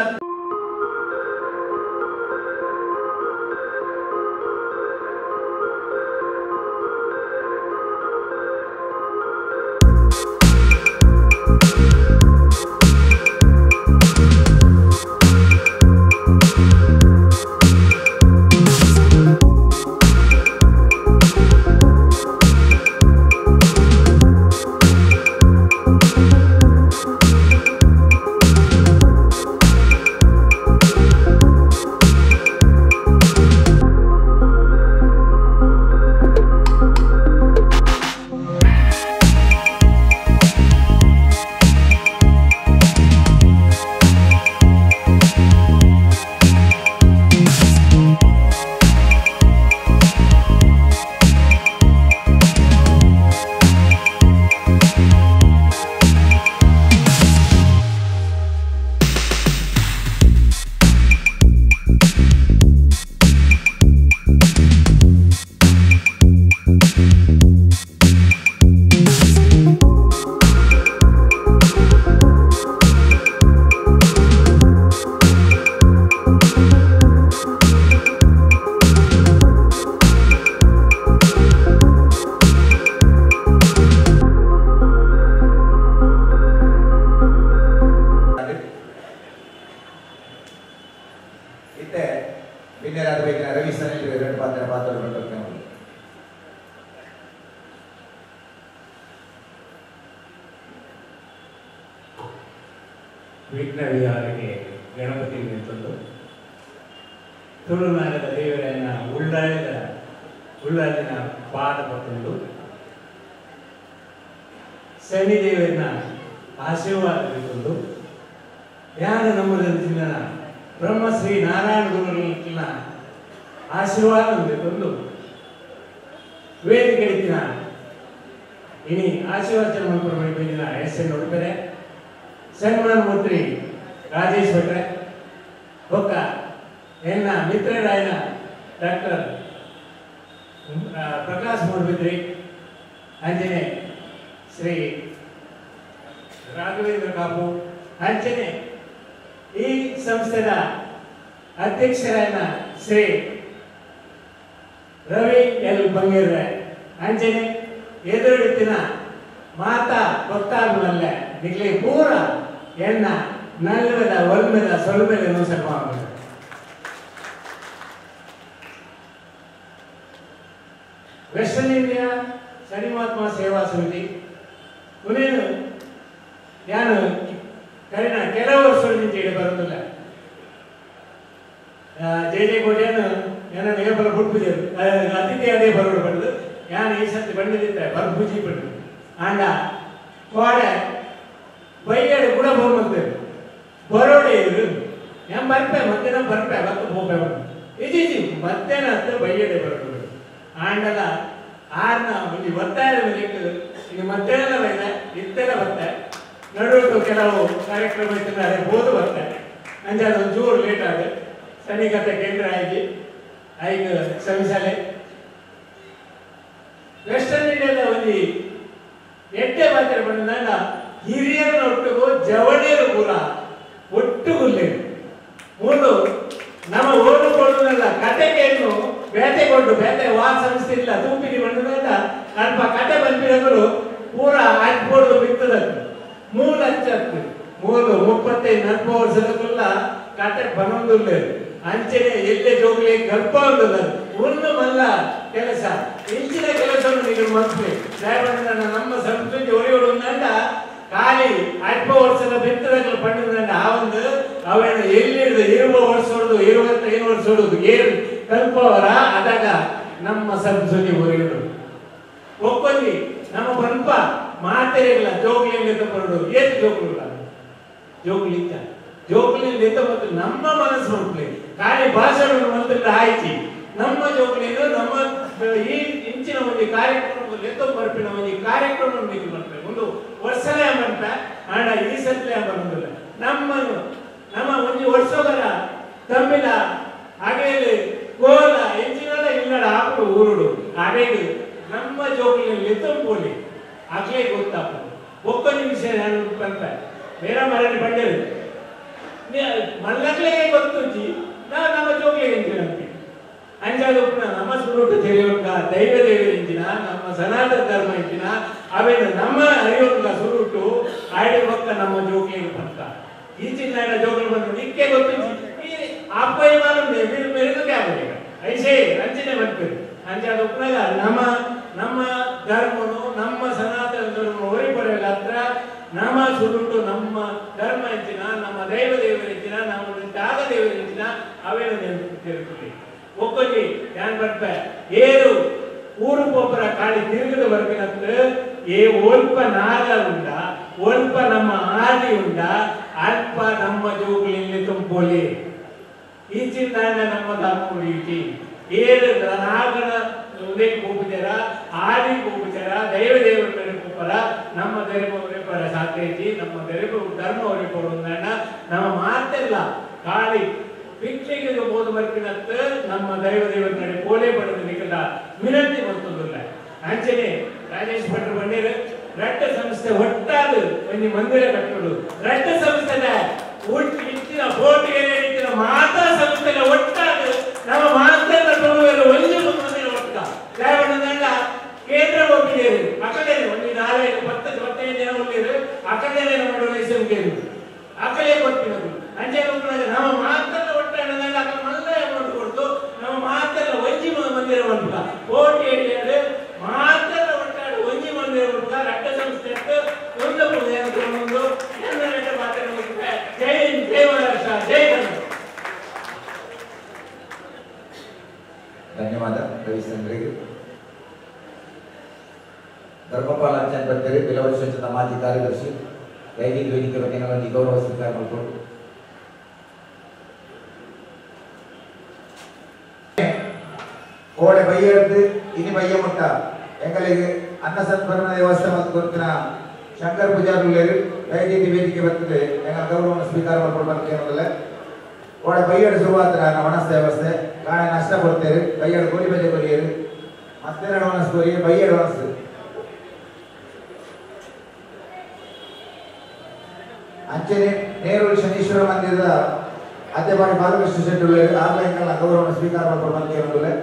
ವಿಘ್ನ ವಿಹಾರಕ್ಕೆ ಗಣಪತಿ ನಿಂತದ್ದು. ತುಳುನಾಡದ ದೇವರನ್ನ ಉಳ್ಳಾಳಿದ ಉಳ್ಳಾಳಿನ ಪಾದ ಪತ್ತೊಂದು ಶನಿದೇವರನ್ನ ಆಶೀರ್ವಾದ ಬಿಟ್ಟುಕೊಂಡು ಯಾರು ನಮ್ಮದಂಚಿನ ಬ್ರಹ್ಮಶ್ರೀ ನಾರಾಯಣ ಗುರುಗಳ ಆಶೀರ್ವಾದ ಬಿಟ್ಟುಕೊಂಡು ವೇದಿಕೆ ಇತ್ತಿನ ಇನಿ ಆಶೀರ್ವಚನ ಮಲ್ಪುನ ಎಸ್ ಎನ್ ಉಡುಪರೆ ಸನ್ಮಾನ ಮೂರ್ತಿ ರಾಜೇಶ್ ಭಟ್ರೆ ಬೊಕ್ಕ ಎನ್ನ ಮಿತ್ರರಾಯನ ಡಾಕ್ಟರ್ ಪ್ರಕಾಶ್ ಮೂಡ್ಬಿದ್ರಿ ಅಂಜನೆ ಶ್ರೀ ರಾಘವೇಂದ್ರ ಕಾಪು ಅಂಚನೆ ಈ ಸಂಸ್ಥೆಯ ಅಧ್ಯಕ್ಷರಾದ ಶ್ರೀ ರವಿ ಎಲ್ ಬಂಗೇರ್ರೆ ಅಂಚನೆ ಎದುರುಡಿತ್ತಿನ ಮಾತಾ ಭಕ್ತಾಭಿಮಲ್ಲೆ ನಿಗ್ಲಿ ಪೂರ ಎನ್ನ ನಲ್ವೆದ ಒಲ್ಮೆದ ಸೊಲ್ಮೆದ ಸನ್ಮಾನ. ವೆಸ್ಟರ್ನ್ ಇಂಡಿಯಾ ಶನಿ ಮಹಾತ್ಮ ಸೇವಾ ಸಮಿತಿ ಉನೇನು ನಾನು ಕರಿನ ಕೆಲವು ವರ್ಷ ಬರೋದಿಲ್ಲ. ಜೆ ಜೆ ಕೋಟ್ಯಾನು ನನ್ನ ಏಪಲ ಬುಡ್ಪುಜರು ಅತಿಥಿ ಅದೇ ಬರೋಡು ಪಡೆದು ಯಾನು ಈ ಸತಿ ಬಂದಿದ್ದೆ ಬರ್ಪೂಜಿ ಪಡೆದು ಆಂಡ ಕೋಡೆ ಬೈಯಡು ಕೂಡ ಹೋಗ್ಬರ್ತೇವೆ ಬರೋಡೆ ಇರು ഞാൻ ಬರ್ಪೆ ಮಧ್ಯಾಹ್ನ ಬರ್ಪೆ ಅವತ್ತು ಹೋಗ್ಬೆ ಇಜಿ ಮಧ್ಯಾಹ್ನ ಹತ್ರ ಬೈಯಡೆ ಬರೋಡು ಆಂಡಲ ಆರ್ನ ಒಂದು ಒತ್ತಾಯ ಇದು ಮಧ್ಯಾಹ್ನ ಬೈದ ಇತ್ತೆಲ್ಲ ಬರ್ತೆ ನಡುವಿಟ್ಟು ಕೆಲವು ಕಾರ್ಯಕ್ರಮ ಇತ್ತು ಬೋದು ಬರ್ತೆ ಅಂಜೆ ಅದು ಜೋರು ಲೇಟ್ ಆಗ ಶನಿಗತ ಕೇಂದ್ರ ಆಗಿ ಐದು ಕ್ಷಮಿಸಲೆ. ವೆಸ್ಟರ್ನ್ ಇಂಡಿಯಾದ ಒಂದು ಎಟ್ಟೆ ಪಾತ್ರ ಬಂದ ಹಿರಿಯರ ಒಟ್ಟಿಗೂ ಜವಳಿಯರು ಕೂಡ ಒಟ್ಟುಗುಲ್ಲೇರು ಮೂರು ನಮ್ಮ ಓಡುಕೊಳ್ಳಲ್ಲ ಕತೆಯನ್ನು ಬೇತೆ ಕೊಟ್ಟು ಬೇತೆ ವಾ ಸಂಸ್ಥೆ ಇಲ್ಲ ತೂಪಿನಿ ಬಂದ ಅಲ್ಪ ಕತೆ ಬಂದಿರೋರು ಪೂರ ಹಾಕ್ಬೋದು ಬಿತ್ತದ 3 ಲಕ್ಷ ಮೂರು 35 40 ವರ್ಷದಲ್ಲ ಕತೆ ಬನ್ನೊಂದುಲ್ಲೇರು ಅಂಚನೆ ಎಲ್ಲೆ ಜೋಗ್ಲಿ ಗರ್ಭ ಒಂದು ಮಲ್ಲ ಕೆಲಸ ಇಂಚಿನ ಕೆಲಸವನ್ನು ನೀವು ಮನ್ಸ್ಲಿ ನಮ್ಮ ಸಂಸ್ಕೃತಿ ಒರೆಯೋಡು ಖಾಲಿ ಅಲ್ಪ ವರ್ಷದ ಬಿತ್ತದಗಳು ಪಂಡಿತ ಆ ಒಂದು ಅವನ ಎಲ್ಲಿಡ್ದು 20 ವರ್ಷ ಹೊಡೆದು 25 ವರ್ಷ ಹೊಡೆದು ಏರು ಕಲ್ಪವರ ಅದಾಗ ನಮ್ಮ ಸಂಸ್ಕೃತಿ ಒರೆಯೋಡು ಒಪ್ಪಲ್ಲಿ ನಮ್ಮ ಪಂಪ ಮಾತೆರಿಲ್ಲ ಜೋಗ್ಲಿಂದ ಬರೋಡು ಏತು ಜೋಗ್ಲಿಲ್ಲ ಜೋಗ್ಲಿಂದ ಜೋಗ್ಲಿಂದ ಮತ್ತು ನಮ್ಮ ಮನಸ್ಸು ಮಕ್ಕಳಿ ಖಾಲಿ ಭಾಷಣವನ್ನು ಮಂತ್ರ ಆಯ್ತಿ ನಮ್ಮ ಜೋಗ್ಲಿಂದ ನಮ್ಮ ಈ ಇಂಚಿನ ಒಂದು ಕಾರ್ಯಕ್ರಮ ಲೆತ್ತ ಬರ್ಪಿನ ಒಂದು ಕಾರ್ಯಕ್ರಮ ಮಾಡ್ತಾರೆ ಒಂದು ವರ್ಷಲೇ ಬಂತ ಆಂಡ ಈ ಸತ್ಲೆ ಬಂದಿಲ್ಲ ನಮ್ಮನ್ನು ನಮ್ಮ ಒಂದು ವರ್ಷಗಳ ತಮ್ಮಿನ ಹಾಗೆ ಕೋಲ ಇಂಚಿನಲ್ಲ ಇಲ್ಲಡ ಹಾಕು ಊರುಡು ಹಾಗೆ ನಮ್ಮ ಜೋಗ್ಲಿನಲ್ಲಿ ತುಂಬೋಲಿ ಆಗ್ಲೇ ಗೊತ್ತಾಗ್ತದೆ. ಒಬ್ಬ ನಿಮಿಷ ನಾನು ಬಂತ ಬೇರೆ ಮರಳಿ ಬಂದೇವೆ ಮಲ್ಲಗ್ಲೇ ಗೊತ್ತುಂಚಿ ನಾವು ನಮ್ಮ ಜೋಗ್ಲಿಗೆ ಅಂತೀವಿ ಅಂಜಾದ ನಮ್ಮ ಸುರುಟು ತಿಳಿಯುವಂತ ದೈವ ದೇವರಿಂಚಿನ ನಮ್ಮ ಸನಾತನ ಧರ್ಮ ಇಂಚಿನ ಅವೇನು ನಮ್ಮ ಅರಿಯುವಂತ ಸುರುಟು ಆಡಿ ಭಕ್ತ ನಮ್ಮ ಜೋಗ್ಲಿಗೆ ಬಂತ ಈ ಚಿನ್ನ ಜೋಗ್ಲಿ ಬಂದು ನಿಕ್ಕೆ ಗೊತ್ತುಂಚಿ ಈ ಅಪ್ಪಯ್ಯ ಮೇರೆದಕ್ಕೆ ಆಗೋದಿಲ್ಲ ಐಸೇ ಅಂಚನೆ ಬರ್ತೀವಿ ಅಂಜಾದ ಉಪ್ಪನಾಗ ನಮ್ಮ ನಮ್ಮ ಧರ್ಮನು ನಮ್ಮ ಸನಾತನ ಧರ್ಮ ಹೊರಿಪಡೆಯಲ್ಲ ಹತ್ರ ನಮ್ಮ ಸುರುಟು ನಮ್ಮ ಧರ್ಮ ಹೆಚ್ಚಿನ ನಮ್ಮ ದೈವ ದೇವರಿಂಚಿನ ನಮ್ಮ ತ್ಯಾಗ ದೇವರಿಂಚಿನ ಅವೇನು ತಿರುಗುತ್ತಿ ಒಬ್ಬಲ್ಲಿ ಯಾನ್ ಬರ್ಪೆ ಏರು ಊರು ಪೋಪರ ಕಾಳಿ ತಿರುಗದ ಬರ್ಪಿನಂತ ಏ ಒಲ್ಪ ನಾಗ ಉಂಡ ಒಲ್ಪ ನಮ್ಮ ಆದಿ ಉಂಡ ಅಲ್ಪ ನಮ್ಮ ಜೋಗುಲಿಲ್ಲಿ ತುಂಬೋಲಿ ಈ ಚಿಂತಾನ ನಮ್ಮ ಧರ್ಮ ಉಳಿಯುತ್ತಿ ಏರು ನಾಗನ ಉದಯ ಆದಿ ಗೋಪುಜರ ದೈವ ದೇವರ ಪರ ನಮ್ಮ ಧರ್ಮ ಪರ ಸಾಧ್ಯತೆ ನಮ್ಮ ಧರ್ಮ ಹೊರಪಡುವುದನ್ನ ನಮ್ಮ ಮಾತೆಲ್ಲ ಖಾಲಿ ಭಿಕ್ಷೆಗೆ ಬೋದು ಬರ್ಪಿನತ್ತ ನಮ್ಮ ದೈವ ದೇವರ ನಡೆ ಪೋಲೆ ಪಡೆದ ನಿಕಲ ವಿನಂತಿ ಮಾಡ್ತದಿಲ್ಲ. ಅಂಚನೆ ರಾಜೇಶ್ ಭಟ್ರು ಬಂದಿರು ರಟ್ಟ ಸಂಸ್ಥೆ ಒಟ್ಟಾದ ಒಂದು ಮಂದಿರ ಕಟ್ಟೋದು ರಟ್ಟ ಸಂಸ್ಥೆನ ಇಟ್ಟಿನ ಬೋಟಿಗೆ ಇಟ್ಟಿನ ಮಾತಾ ಸಂಸ್ಥೆನ ಒಟ್ಟಾದ ನಮ್ಮ ಮಾತೆಲ್ಲ ಒಂದು ಮಂದಿರ ಒಟ್ಟ ದೇವಣ್ಣ ಕೇಂದ್ರ ಹೋಗಿದ್ದೀರಿ ಅಕಡೆ ಒಂದು 4 5 10 15 ಜನ ಹೋಗಿದ್ರು ಅಕಡೆ ನಮ್ಮ ಡೊನೇಷನ್ ಕೇಳಿ ಅಕಡೆ ಕೊಟ್ಟಿರೋದು ಅಂಚೆ ನಮ್ಮ ಮಾತೆಲ್ಲ ಒಟ್ಟಾಡೋದಲ್ಲ ಅಕಡೆ ಮಲ್ಲ ಅಮೌಂಟ್ ಕೊಡ್ತು ನಮ್ಮ ಮಾತೆಲ್ಲ ಒಂಜಿ ಮಂದಿರ ಮಾಡ್ಬೇಕ ಕೋಟಿ ಅಡಿಯಲ್ಲಿ ಮಾತೆಲ್ಲ ಒಟ್ಟಾಡು ಒಂಜಿ ಮಂದಿರ ಮಾಡ್ಬೇಕ ರಟ್ಟ ಸಂಸ್ಥೆ ಒಂದು ಒಂದು ಎಲ್ಲ ರಟ್ಟ ಮಾತಾಡ ಜೈ ಜೈ ಮಹಾರಾಷ್ಟ್ರ ಜೈ ಕನ್ನಡ. ಧರ್ಮಪಾಲ ಅಂಚನ್ ಬರ್ತಾರೆ ಬಿಲವ ಸಂಘದ ಮಾಜಿ ಕಾರ್ಯದರ್ಶಿ ದಯವಿಟ್ಟು ವೇದಿಕೆ ಬಗ್ಗೆ ಗೌರವ ಸ್ವೀಕಾರ ಮಾಡಿಕೊಂಡು ಕೋಡೆ ಬೈಯರ್ದು ಇನಿ ಬಯ್ಯ ಮುಟ್ಟ ಎಂಗಳಿಗೆ ಅನ್ನ ಸಂತರ್ಪಣೆ ವ್ಯವಸ್ಥೆ ಮತ್ತು ಗೊತ್ತಿನ ಶಂಕರ್ ಪೂಜಾರಿ ದಯವಿಟ್ಟು ವೇದಿಕೆ ಬರ್ತದೆ ಎಂಗಳ ಗೌರವವನ್ನು ಸ್ವೀಕಾರ ಮಾಡಿಕೊಂಡು ಬರ್ತೀನಿ. ಕೋಡೆ ಬೈಯಡು ಶುರುವಾತ್ರ ಒಣಸ್ ವ್ಯವಸ್ಥೆ ಕಾಣೆ ನಷ್ಟ ಕೊಡ್ತೇವೆ ಬೈಯಡು ಗೋಲಿ ಬಜೆ ಕೊರಿಯರು ಮತ್ತೆ ಒಣಸ್ ಕೊರಿಯ ಬೈಯಡು ಒಣಸು ಅಂಚನೆ ನೇರೂರು ಶನೀಶ್ವರ ಮಂದಿರದ ಅತ್ಯಪಾಡಿ ಬಾಲಕೃಷ್ಣ ಶೆಟ್ಟಿ ಆರ್ಲ ಎಂಗಳ ಗೌರವವನ್ನು ಸ್ವೀಕಾರ ಮಾಡಿಕೊಂಡು ಬರ್ತೀನಿ.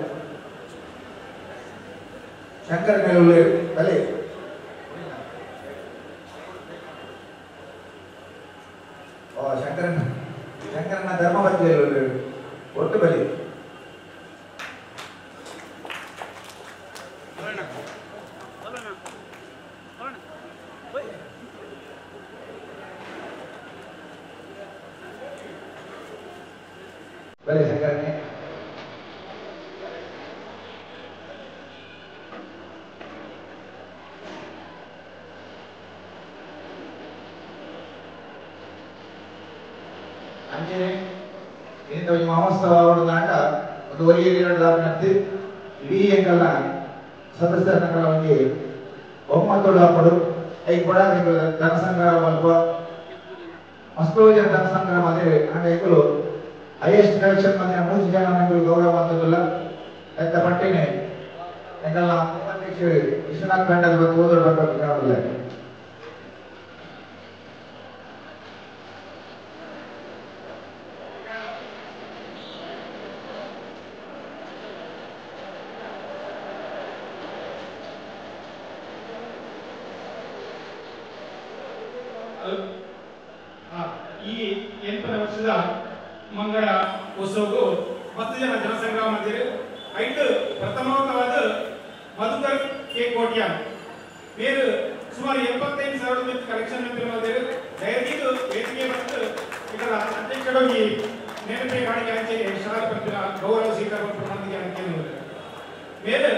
ಶಂಕರ್ ಮೇಲುಳ್ಳೆ ಬಲೆ ಓ ಶಂಕರನ ಶಂಕರನ ಧರ್ಮಪತ್ನಿಯಲ್ಲಿ ಒಟ್ಟು ಬಲಿ ಬಲೆ ಶಂಕರನೇ. ಅಂಚನೆ ಇಂದ ಒಂಜಿ ಮಹೋತ್ಸವ ಆವೊಡು ಆಂಡ ಒಂದು ಒರಿಯೆರಡು ದಾಪನತ್ತಿ ಇಡೀ ಎಂಕಲ್ನ ಸದಸ್ಯರನಕಲ್ನ ಒಂಜಿ ಒಮ್ಮತೊಡು ಆಪೊಡು ಐಕ್ ಬಡ ಎಂಕುಲು ಧನ ಸಂಗ್ರಹ ಮಲ್ಪ ಮಸ್ತ್ ಜನ ಧನ ಸಂಗ್ರಹ ಮಲ್ತೆರ್. ಆಂಡ ಎಂಕುಲು ಹೈಯೆಸ್ಟ್ ಕಲೆಕ್ಷನ್ ಮಲ್ತಿನ 3 ಜನ ಎಂಕುಲು ಗೌರವ ಮಲ್ತೊಂದುಲ್ಲ. ಐತ ಪಟ್ಟಿನೆ ಎಂಕಲ್ನ ಉಪಾಧ್ಯಕ್ಷೆರ್ ವಿಶ್ವನಾಥ್ ಭಂಡಾರಿ ಬೊಕ್ಕ ಓದೊಡು ಬರ್ಪುನ ಕಾಣುಲ್ಲೆ. ಈ 8ನೇ ವರ್ಷದ ಮಂಗಳ ಉತ್ಸವಕ್ಕೂ 10 ಜನ ಜನಸಂಗ್ರಹ ಮಾಡಿದರು. ಐದು ಪ್ರಥಮವಾದ ಮಧುಕರ್ ಕೆ ಕೋಟ್ಯಾನ್ ಬೇರೆ ಸುಮಾರು 75,000 ಕಲೆಕ್ಷನ್ ಮಾಡಿದರು. ದಯವಿಟ್ಟು ವೇದಿಕೆ ಮತ್ತು ಇದರ ಅಧ್ಯಕ್ಷರಾಗಿ ನೇಮಕ ಕಾಣಿಕೆ ಅಂಚೆಗೆ ಶಾಲಾ ಪತ್ತಿನ ಗೌರವ ಸ್ವೀಕಾರ ಪ್ರಮಾಣಕ್ಕೆ ಅಂಚೆ ಬೇರೆ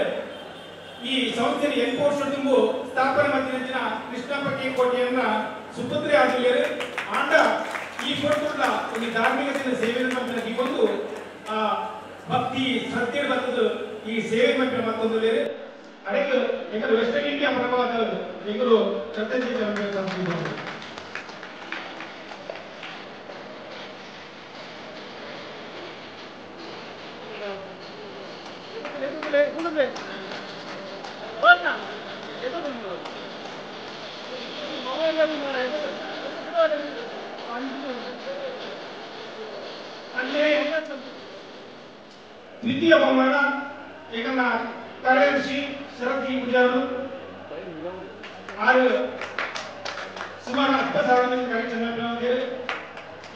ಈ ಸಂಸ್ಥೆಯ 8 ವರ್ಷ ತುಂಬು ಸ್ಥಾಪನೆ ಮಾಡಿದ ಕೃಷ್ಣಪ್ಪ ಕೆ ಕೋಟ್ಯಾನ್ನ ಸುಪುತ್ರಿ ಆಗಿದ್ದಾರೆ. ಆಂಡ ಈ ಪೊರ್ತುಡ್ಲ ಒಂದು ಧಾರ್ಮಿಕತೆಯ ಸೇವೆ ಮಾಡ್ತಾರೆ. ಈ ಒಂದು ಭಕ್ತಿ ಶ್ರದ್ಧೆ ಬರ್ತದೆ ಈ ಸೇವೆ ಮಾಡ್ತಾರೆ. ಮತ್ತೊಂದು ಬೇರೆ ಅಡಗೆ ಎಂಗಳು ವೆಸ್ಟರ್ನ್ ಇಂಡಿಯಾ ಪರವಾದ ಎಂಗಳು ಕೃತಜ್ಞತೆ. ದ್ವಿತೀಯ ಬಹುಮಾನ ಏಕನ್ನ ಕಾರ್ಯದರ್ಶಿ ಶರತ್ ಜಿ ಪೂಜಾರು 6 ಸುಮಾರು 10,000 ಕಲೆಕ್ಷನ್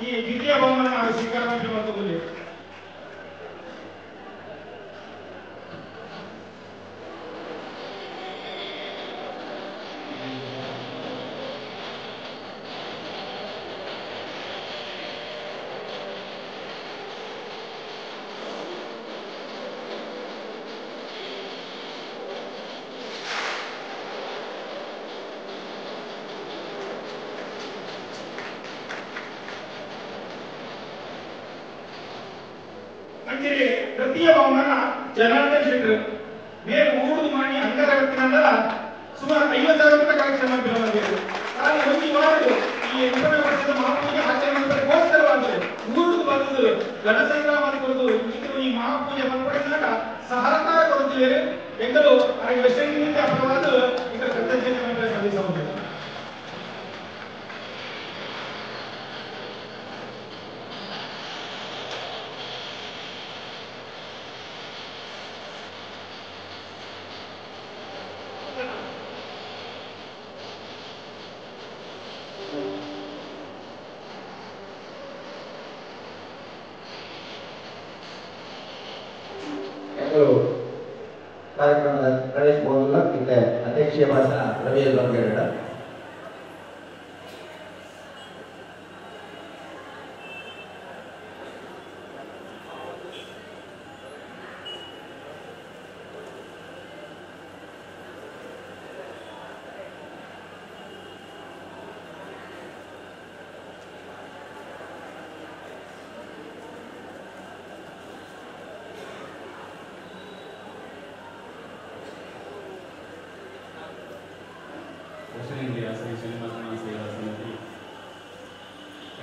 ಈ ದ್ವಿತೀಯ ಬಹುಮಾನ ಸ್ವೀಕಾರ ಮಾಡಿರುವಂತದ್ದು. ತೃತೀಯ ಬಹುಮಾನ ಜನಾರ್ದನ್ ಶೆಟ್ಟರ್ ಮೇಲ್ ಊರುದು ಮಾಡಿ ಅಂಗರಗತ್ತಿನ ಸುಮಾರು 50,000 ರೂಪಾಯಿ ಕಲೆಕ್ಷನ್ ಮಾಡಿರುವಂತಿದೆ. ಆದರೆ ಒಂದು ವಾರಡು ಈ 8ನೇ ವರ್ಷದ ಮಹಾಪೂಜೆ ಆಚರಣೆ ಮಾಡ್ತಾರೆ. ಊರುದು ಬಂದದ್ದು ಗಣಸಂಗ್ರಹ ಮಾಡಿಕೊಡುದು ಇದು ಈ ಮಹಾಪೂಜೆ ಮಲ್ಪಡಿಸಿದಾಗ ಸಹಕಾರ ಕೊಡುತ್ತಿದ್ದಾರೆ. ಎಂದರು ವೆಸ್ಟರ್ನ್ ಇಂಡಿಯಾ ಪರವಾದ ಇದರ ಕೃತಜ್ಞತೆ ಸಲ್ಲಿಸಬಹುದು. ಕಾರ್ಯಕ್ರಮದ ಗಣೇಶ್ ಬೋಲ್ಲ ಇತ್ತೆ ಅಧ್ಯಕ್ಷೀಯ ಭಾಷಣ ರವಿ ಎಲ್ ಬಂಗೇರಡ. ವೆಸ್ಟರ್ನ್ ಇಂಡಿಯಾ ಶ್ರೀ ಶನಿ ಮಹಾತ್ಮ ಸೇವಾ ಸಮಿತಿ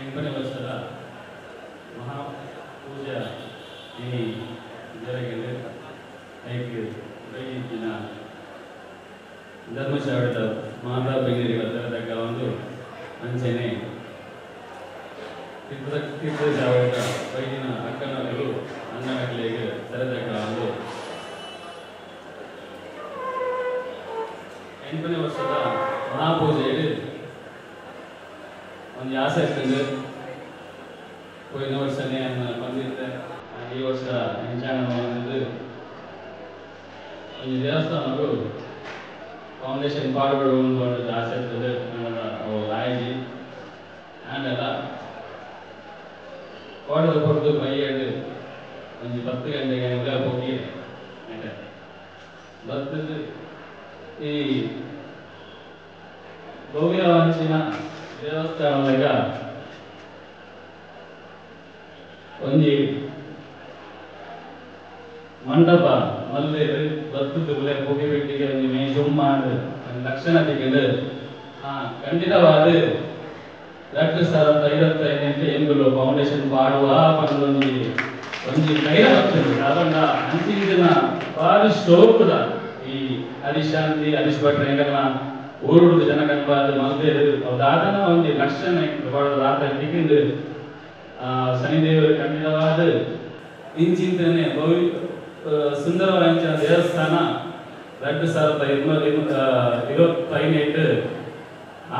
8ನೇ ವರ್ಷದ ಮಹಾ ಪೂಜಾ ಈ ಜರಗಿದೆ. ಐಕ್ ಬೈದಿನ ಧರ್ಮಶಾವಳಿದ ಮಾತಾ ಬೆಂಗಳೂರಿಗಳ ತರತಕ್ಕ ಒಂದು ಅಂಚನೆ ತೀರ್ಥಶಾವಳಿದ ಬೈದಿನ ಅಕ್ಕನಗಳು ಅಣ್ಣನಗಳಿಗೆ ತರತಕ್ಕ ಒಂದು 8ನೇ ವರ್ಷದ ಮಹಾಪೂಜೆಯಲ್ಲಿ ಒಂದು ಆಸೆ ಇರ್ತದೆ. ಹೋಗಿನ ವರ್ಷನೇ ಬಂದಿದ್ದೆ, ಈ ವರ್ಷ ಹೆಂಚಾಣ ಬಂದಿದ್ದು. ಒಂದು ದೇವಸ್ಥಾನಗಳು ಫೌಂಡೇಶನ್ ಪಾಡುಗಳು ಒಂದು ಆಸೆ ಇರ್ತದೆ. ನನ್ನ ಆಯ್ಜಿ ಆಂಡಲ್ಲ ಕೋಡದ ಕೊರದು ಬೈಯಡು ಒಂದು 10 ಗಂಟೆಗೆ ಹೋಗಿ ಬರ್ತದೆ. ಈ ಭವ್ಯವಂಚಿನ ದೇವಸ್ಥಾನದಾಗ ಒಂಜಿ ಮಂಟಪ ಮಲ್ಲೇರು ಬತ್ತದ ಉಲೆ ಪೊಗೆ ಬೆಟ್ಟಿಗೆ ಒಂಜಿ ಮೇ ಜುಮ್ಮಾಂಡ್ ಒಂದು ಲಕ್ಷಣ ತಿಕ್ಕಂಡು ಖಂಡಿತವಾದ 2055 ಎಂಗುಲು ಫೌಂಡೇಶನ್ ಪಾಡುವ ಪಂಡೊಂಜಿ ಒಂಜಿ ಕೈಲ ಬರ್ತದೆ. ಅದಂಡ ಅಂಚಿನ ಭಾರಿ ಶೋಕದ ಈ ಹರಿಶಾಂತಿ ಹರೀಶ್ ಭಟ್ರ ಎಂಗಲ್ನ ಊರುಡು ಜನ ಕಣ್ಬಾರ್ದು ಮಲ್ದೇರು ದಾದನ ಒಂದು ಲಕ್ಷಣ ಆತ ತಿಕ್ಕಿಂದು ಶನಿದೇವರು ಖಂಡಿತವಾದ ಇಂಚಿಂತನೆ ಭವಿ ಸುಂದರವಾದ ದೇವಸ್ಥಾನ 2025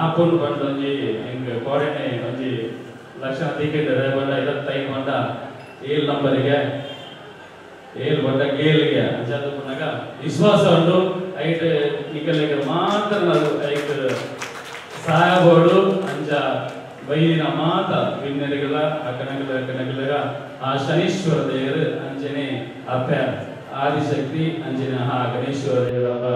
ಆಪುಂಡು ಪಂಡೊಂಜಿ ಎಂಕ್ ಕೋಡೆನೆ ಒಂಜಿ ಲಕ್ಷಣ ಟಿಕೆಟ್ ಬಂಡ 25 ಬಂಡ 7 ನಂಬರಿಗೆ 7 ಬಂಡ ಗೇಲಿಗೆ ಅಂಚಾದ ಪುನಗ ವಿಶ್ವಾಸ ಉಂಟು. ಐಟ್ ನಿಕಲೆಗೆ ಮಾತ್ರ ಐಕ್ ಸಹಾಯ ಬೋಡು ಅಂಚ ಬೈದಿನ ಮಾತ ವಿನ್ನರಿಗಳ ಅಕ್ಕನಗಲ ಅಕ್ಕನಗಲಗ ಆ ಶನೀಶ್ವರ ದೇವರು ಅಂಚನೆ ಅಪ್ಪ ಆದಿಶಕ್ತಿ ಅಂಚನೆ ಆ ಗಣೇಶ್ವರ ದೇವರಪ್ಪ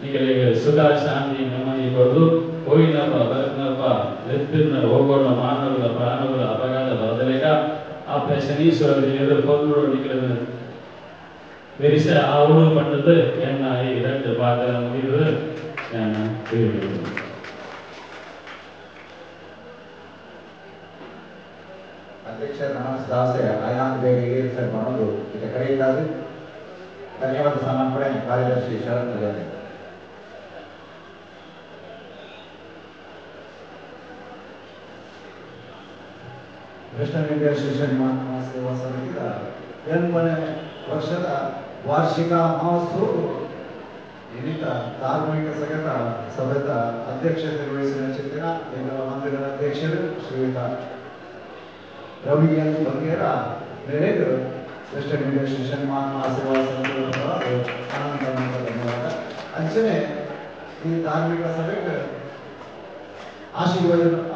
ನಿಕಲೆಗೆ ಸುಖ ಶಾಂತಿ ನೆಮ್ಮದಿ ಕೊಡು. ಹೋಗಿನಪ್ಪ ಬರತ್ನಪ್ಪ ಲೆತ್ತಿನ ಹೋಗೋಣ ಮಾನವಗಳ ಪ್ರಾಣಗಳ ಅಪಘಾತ ಬದಲೇಗ ಅಪ್ಪ ಶನೀಶ್ವರ ದೇವರು ಪೊಂದು ನಿಕಲ வெரிச ஆவணு பண்றது என்ன இரண்டு பாத்திர முடிவு. ಅಧ್ಯಕ್ಷ ದಾಸೆ ಆಯಾನ್ ಬೇಗ ಏರಿಸರ್ ಮಾಡೋದು ಇದಕ್ಕೆ ಕರೆಯಿಲ್ಲಾದ ಧನ್ಯವಾದ ಸಮರ್ಪಣೆ ಕಾರ್ಯದರ್ಶಿ ಶರತ್ ಪೂಜಾರಿ. ವೆಸ್ಟರ್ನ್ ಇಂಡಿಯಾ ಶ್ರೀ ಶನಿ ಮಹಾತ್ಮ ಸೇವಾ ಸಮಿತಿಯ 8ನೇ ವರ್ಷದ ವಾರ್ಷಿಕ ಮಹೋತ್ಸವ ಇನ್ನಿತ ಧಾರ್ಮಿಕ ಸಗತ ಸಭೆತ ಅಧ್ಯಕ್ಷತೆ ವಹಿಸಿದ ಚಿಂತನ ಎಂಗಳ ಮಂದಿರದ ಅಧ್ಯಕ್ಷರು ಶ್ರೀಯುತ ರವಿ ಎನ್ ಬಂಗೇರ ಮೇರೆಗೆ ವೆಸ್ಟರ್ನ್ ಇಂಡಿಯಾ ಶ್ರೀ ಶನಿ ಮಹಾತ್ಮ ಸೇವಾ ಸಮಿತಿಯ ಅನಂತ ಅನಂತ ಧನ್ಯವಾದ. ಅಂಚನೆ ಈ ಧಾರ್ಮಿಕ ಸಭೆಗೆ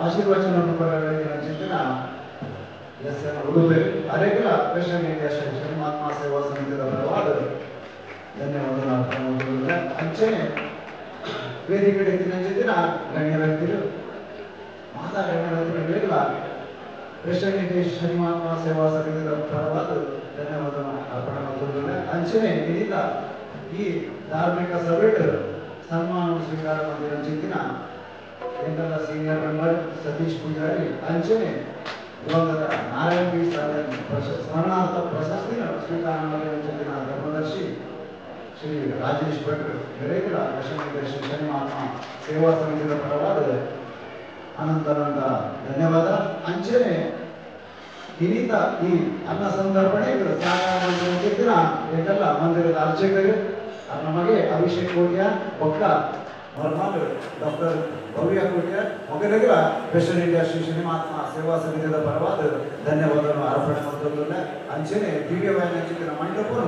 ಆಶೀರ್ವಚನವನ್ನು ಕೊಡಬೇಕಿನ ಚಿಂತನ ಎಸ್ ಎನ್ ಉಡುಪೆ ಅರೇಗಲ ವೆಸ್ಟರ್ನ್ ಇಂಡಿಯಾ ಶ್ರೀ ಶನಿ ಮಹಾತ್ಮ ಸೇವಾ ಸಮಿತಿಯ ಪರವಾದ ಧನ್ಯವಾದ. ಅಂಚನೆ ವೇದಿಕೆ ದಿನ ಗಣ್ಯ ವ್ಯಕ್ತಿಗಳು ಮಾತಾ ಗಣ್ಯ ವ್ಯಕ್ತಿಗಳಿಲ್ಲ ವೆಸ್ಟರ್ನ್ ಇಂಡಿಯಾ ಶನಿ ಮಹಾತ್ಮ ಸೇವಾ ಸಮಿತಿಯ ಪರವಾದ ಧನ್ಯವಾದ ಅರ್ಪಣೆ ಮಾಡುತ್ತಿಲ್ಲ. ಅಂಚನೆ ಇದರಿಂದ ಈ ಧಾರ್ಮಿಕ ಸಭೆ ಸನ್ಮಾನ ಸ್ವೀಕಾರ ಮಾಡಿದ ಚಿಂತಿನ ಎಂಗಲ ಸೀನಿಯರ್ ಮೆಂಬರ್ ಸತೀಶ್ ಪೂಜಾರಿ ಅಂಚನೆ ದಿವಂಗತ ನಾರಾಯಣ ಬಿ ಸಾಧನ್ ಸ್ಮರಣಾರ್ಥ ಪ್ರಶಸ್ತಿನ ಸ್ವೀಕಾರ ಮಾಡಿದ ಚಿಂತಿನ ಧರ್ಮದರ್ಶಿ ಶ್ರೀ ರಾಜೇಶ್ ಭಟ್ ಮೆರೇಗಲ ವೆಸ್ಟರ್ನ್ ಶ್ರೀ ಶನಿ ಮಹಾತ್ಮ ಸೇವಾ ಸಮಿತಿಯ ಪರವಾದ ಅನಂತ ಅನಂತ ಧನ್ಯವಾದ. ಅಂಚನೆ ಇನ್ನಿತ ಈ ಅನ್ನ ಸಂದರ್ಪಣೆ ಸಹಾಯ ಎಂದೆಲ್ಲ ಮಂದಿರದ ಅರ್ಚಕರು ನಮಗೆ ಅಭಿಷೇಕ್ ಕೋಟ್ಯ ಬೊಕ್ಕ ಮರ್ಮಾಲು ಡಾಕ್ಟರ್ ಭವ್ಯ ಕೋಟ್ಯ ಮೊಗಲಿಗಲ ವೆಸ್ಟರ್ನ್ ಇಂಡಿಯಾ ಶ್ರೀ ಶನಿ ಮಹಾತ್ಮ ಸೇವಾ ಸಮಿತಿಯ ಪರವಾದ ಧನ್ಯವಾದವನ್ನು ಅರ್ಪಣೆ ಮಾಡುತ್ತಿಲ್ಲ. ಅಂಚನೆ ದಿವ್ಯವಾಯಿನ ಚಿಂತನ ಮಂಟಪನು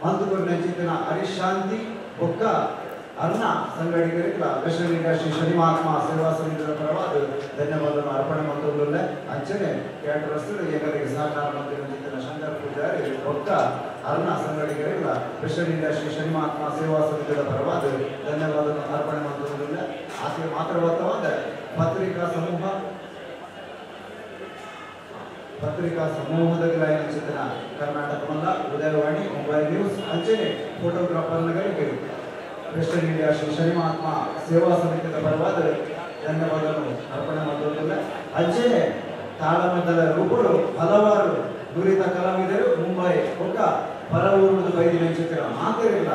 ಮಂತುಕೂರಿನ ಚಿಂತನ ಹರಿಶಾಂತಿ ಬೊಕ್ಕ ಅರ್ಣ ಸಂಗಡಿಗರಿಗಳ ವೆಸ್ಟರ್ನ್ ಇಂಡಿಯಾ ಶ್ರೀ ಶನಿ ಮಹಾತ್ಮ ಸೇವಾ ಸಮಿತಿಯ ಪರವಾದ ಧನ್ಯವಾದವನ್ನು ಅರ್ಪಣೆ ಮಾಡುತ್ತಿಲ್ಲ. ಅಂಚನೆ ಕ್ಯಾಟರಸ್ ಏಕರಿಗೆ ಸಹಕಾರ ಮಂತ್ರಿ ಚಿಂತನ ಶಂಕರ್ ಪೂಜಾರಿ ಬೊಕ್ಕ ಅರ್ಣ ಸಂಗಡಿಗರಿಗಳ ವೆಸ್ಟರ್ನ್ ಇಂಡಿಯಾ ಶ್ರೀ ಶನಿ ಮಹಾತ್ಮ ಸೇವಾ ಸಮಿತಿಯ ಪರವಾದ ಧನ್ಯವಾದವನ್ನು ಅರ್ಪಣೆ ಮಾಡುತ್ತಿಲ್ಲ. ಆಕೆ ಮಾತ್ರವತ್ತವಾದ ಪತ್ರಿಕಾ ಸಮೂಹದ ಚಿಂತನ ಕರ್ನಾಟಕವಲ್ಲ ಉದಯವಾಣಿ ಮೊಬೈಲ್ ನ್ಯೂಸ್ ಅಂಚನೆ ಫೋಟೋಗ್ರಾಫರ್ನಗಳಿಗೆ ವೆಸ್ಟರ್ನ್ ಇಂಡಿಯಾ ಶ್ರೀ ಶನಿ ಮಹಾತ್ಮ ಸೇವಾ ಸಮಿತಿಯ ಪರವಾದ ಧನ್ಯವಾದವನ್ನು ಅರ್ಪಣೆ ಮಾಡುತ್ತಿಲ್ಲ. ಅಂಚೆನೆ ತಾಳಮದ್ದಲ ರೂಪುಡು ಹಲವಾರು ನುರಿತ ಕಲಾವಿದರು ಮುಂಬೈ ಬೊಕ್ಕ ಪರ ಊರುಡು ಬೈದಿನ ಚಿತ್ರ ಮಾತಿರಲಿಲ್ಲ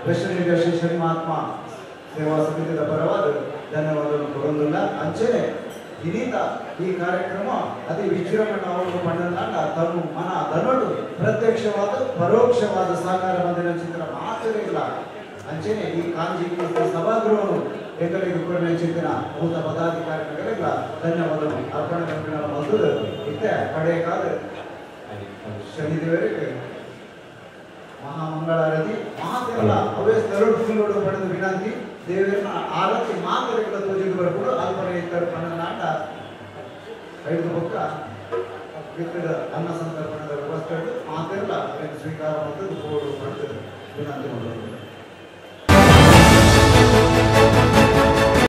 ವೆಸ್ಟರ್ನ್ ಇಂಡಿಯಾ ಶ್ರೀ ಶನಿ ಮಹಾತ್ಮ ಸೇವಾ ಸಮಿತಿಯ ಪರವಾದ ಧನ್ಯವಾದವನ್ನು ಕೊಡೋದಿಲ್ಲ. ಅಂಚೆನೆ ವಿನೀತ ಈ ಕಾರ್ಯಕ್ರಮ ಅತಿ ವಿಜೃಂಭಣೆ ಅವರು ಪಂಡನಾಟ ತನು ಮನ ಧನೋಟು ಪ್ರತ್ಯಕ್ಷವಾದ ಪರೋಕ್ಷವಾದ ಸಹಕಾರ ಬಂದಿನ ಚಿತ್ರ ಮಾತ್ರ ಇಲ್ಲ. ಅಂಚೆನೆ ಈ ಕಾಂಜಿ ಸಭಾಗೃಹವನ್ನು ಎಂಕಲಿಗೆ ಕೊರನೆ ಚಿಂತನ ಮೂತ ಪದಾಧಿಕಾರಿಗಳಿಗೆಲ್ಲ ಧನ್ಯವಾದಗಳು ಅರ್ಪಣೆ ಮೊದಲು ಇತ್ತೆ ಕಡೆಕಾದ ಶನಿದೇವರಿಗೆ ಮಹಾಮಂಗಳಾರತಿ ಮಾತೆಲ್ಲ ಅವೇ ತರುಣ್ ಫುಲ್ಲೋಡು ಪಡೆದು ವಿನಂತಿ ದೇವರನ್ನ ಆರತಿ ಮಾತೆಗಳ ತೋಜಿಗೆ ಬರ್ಕೊಂಡು ಅಲ್ಪನೆ ಇದ್ದರು ಪಣ್ಣನಾಟ ಐದು ಬೊಕ್ಕ ಬಿತ್ತದ ಅನ್ನ ಸಂತರ್ಪಣದ ವ್ಯವಸ್ಥೆ ಮಾತೆಲ್ಲ ಅದನ್ನು ಸ್ವೀಕಾರ ಮತ್ತು ಪಡೆದು ವಿನಂತಿ ಮಾಡೋದು.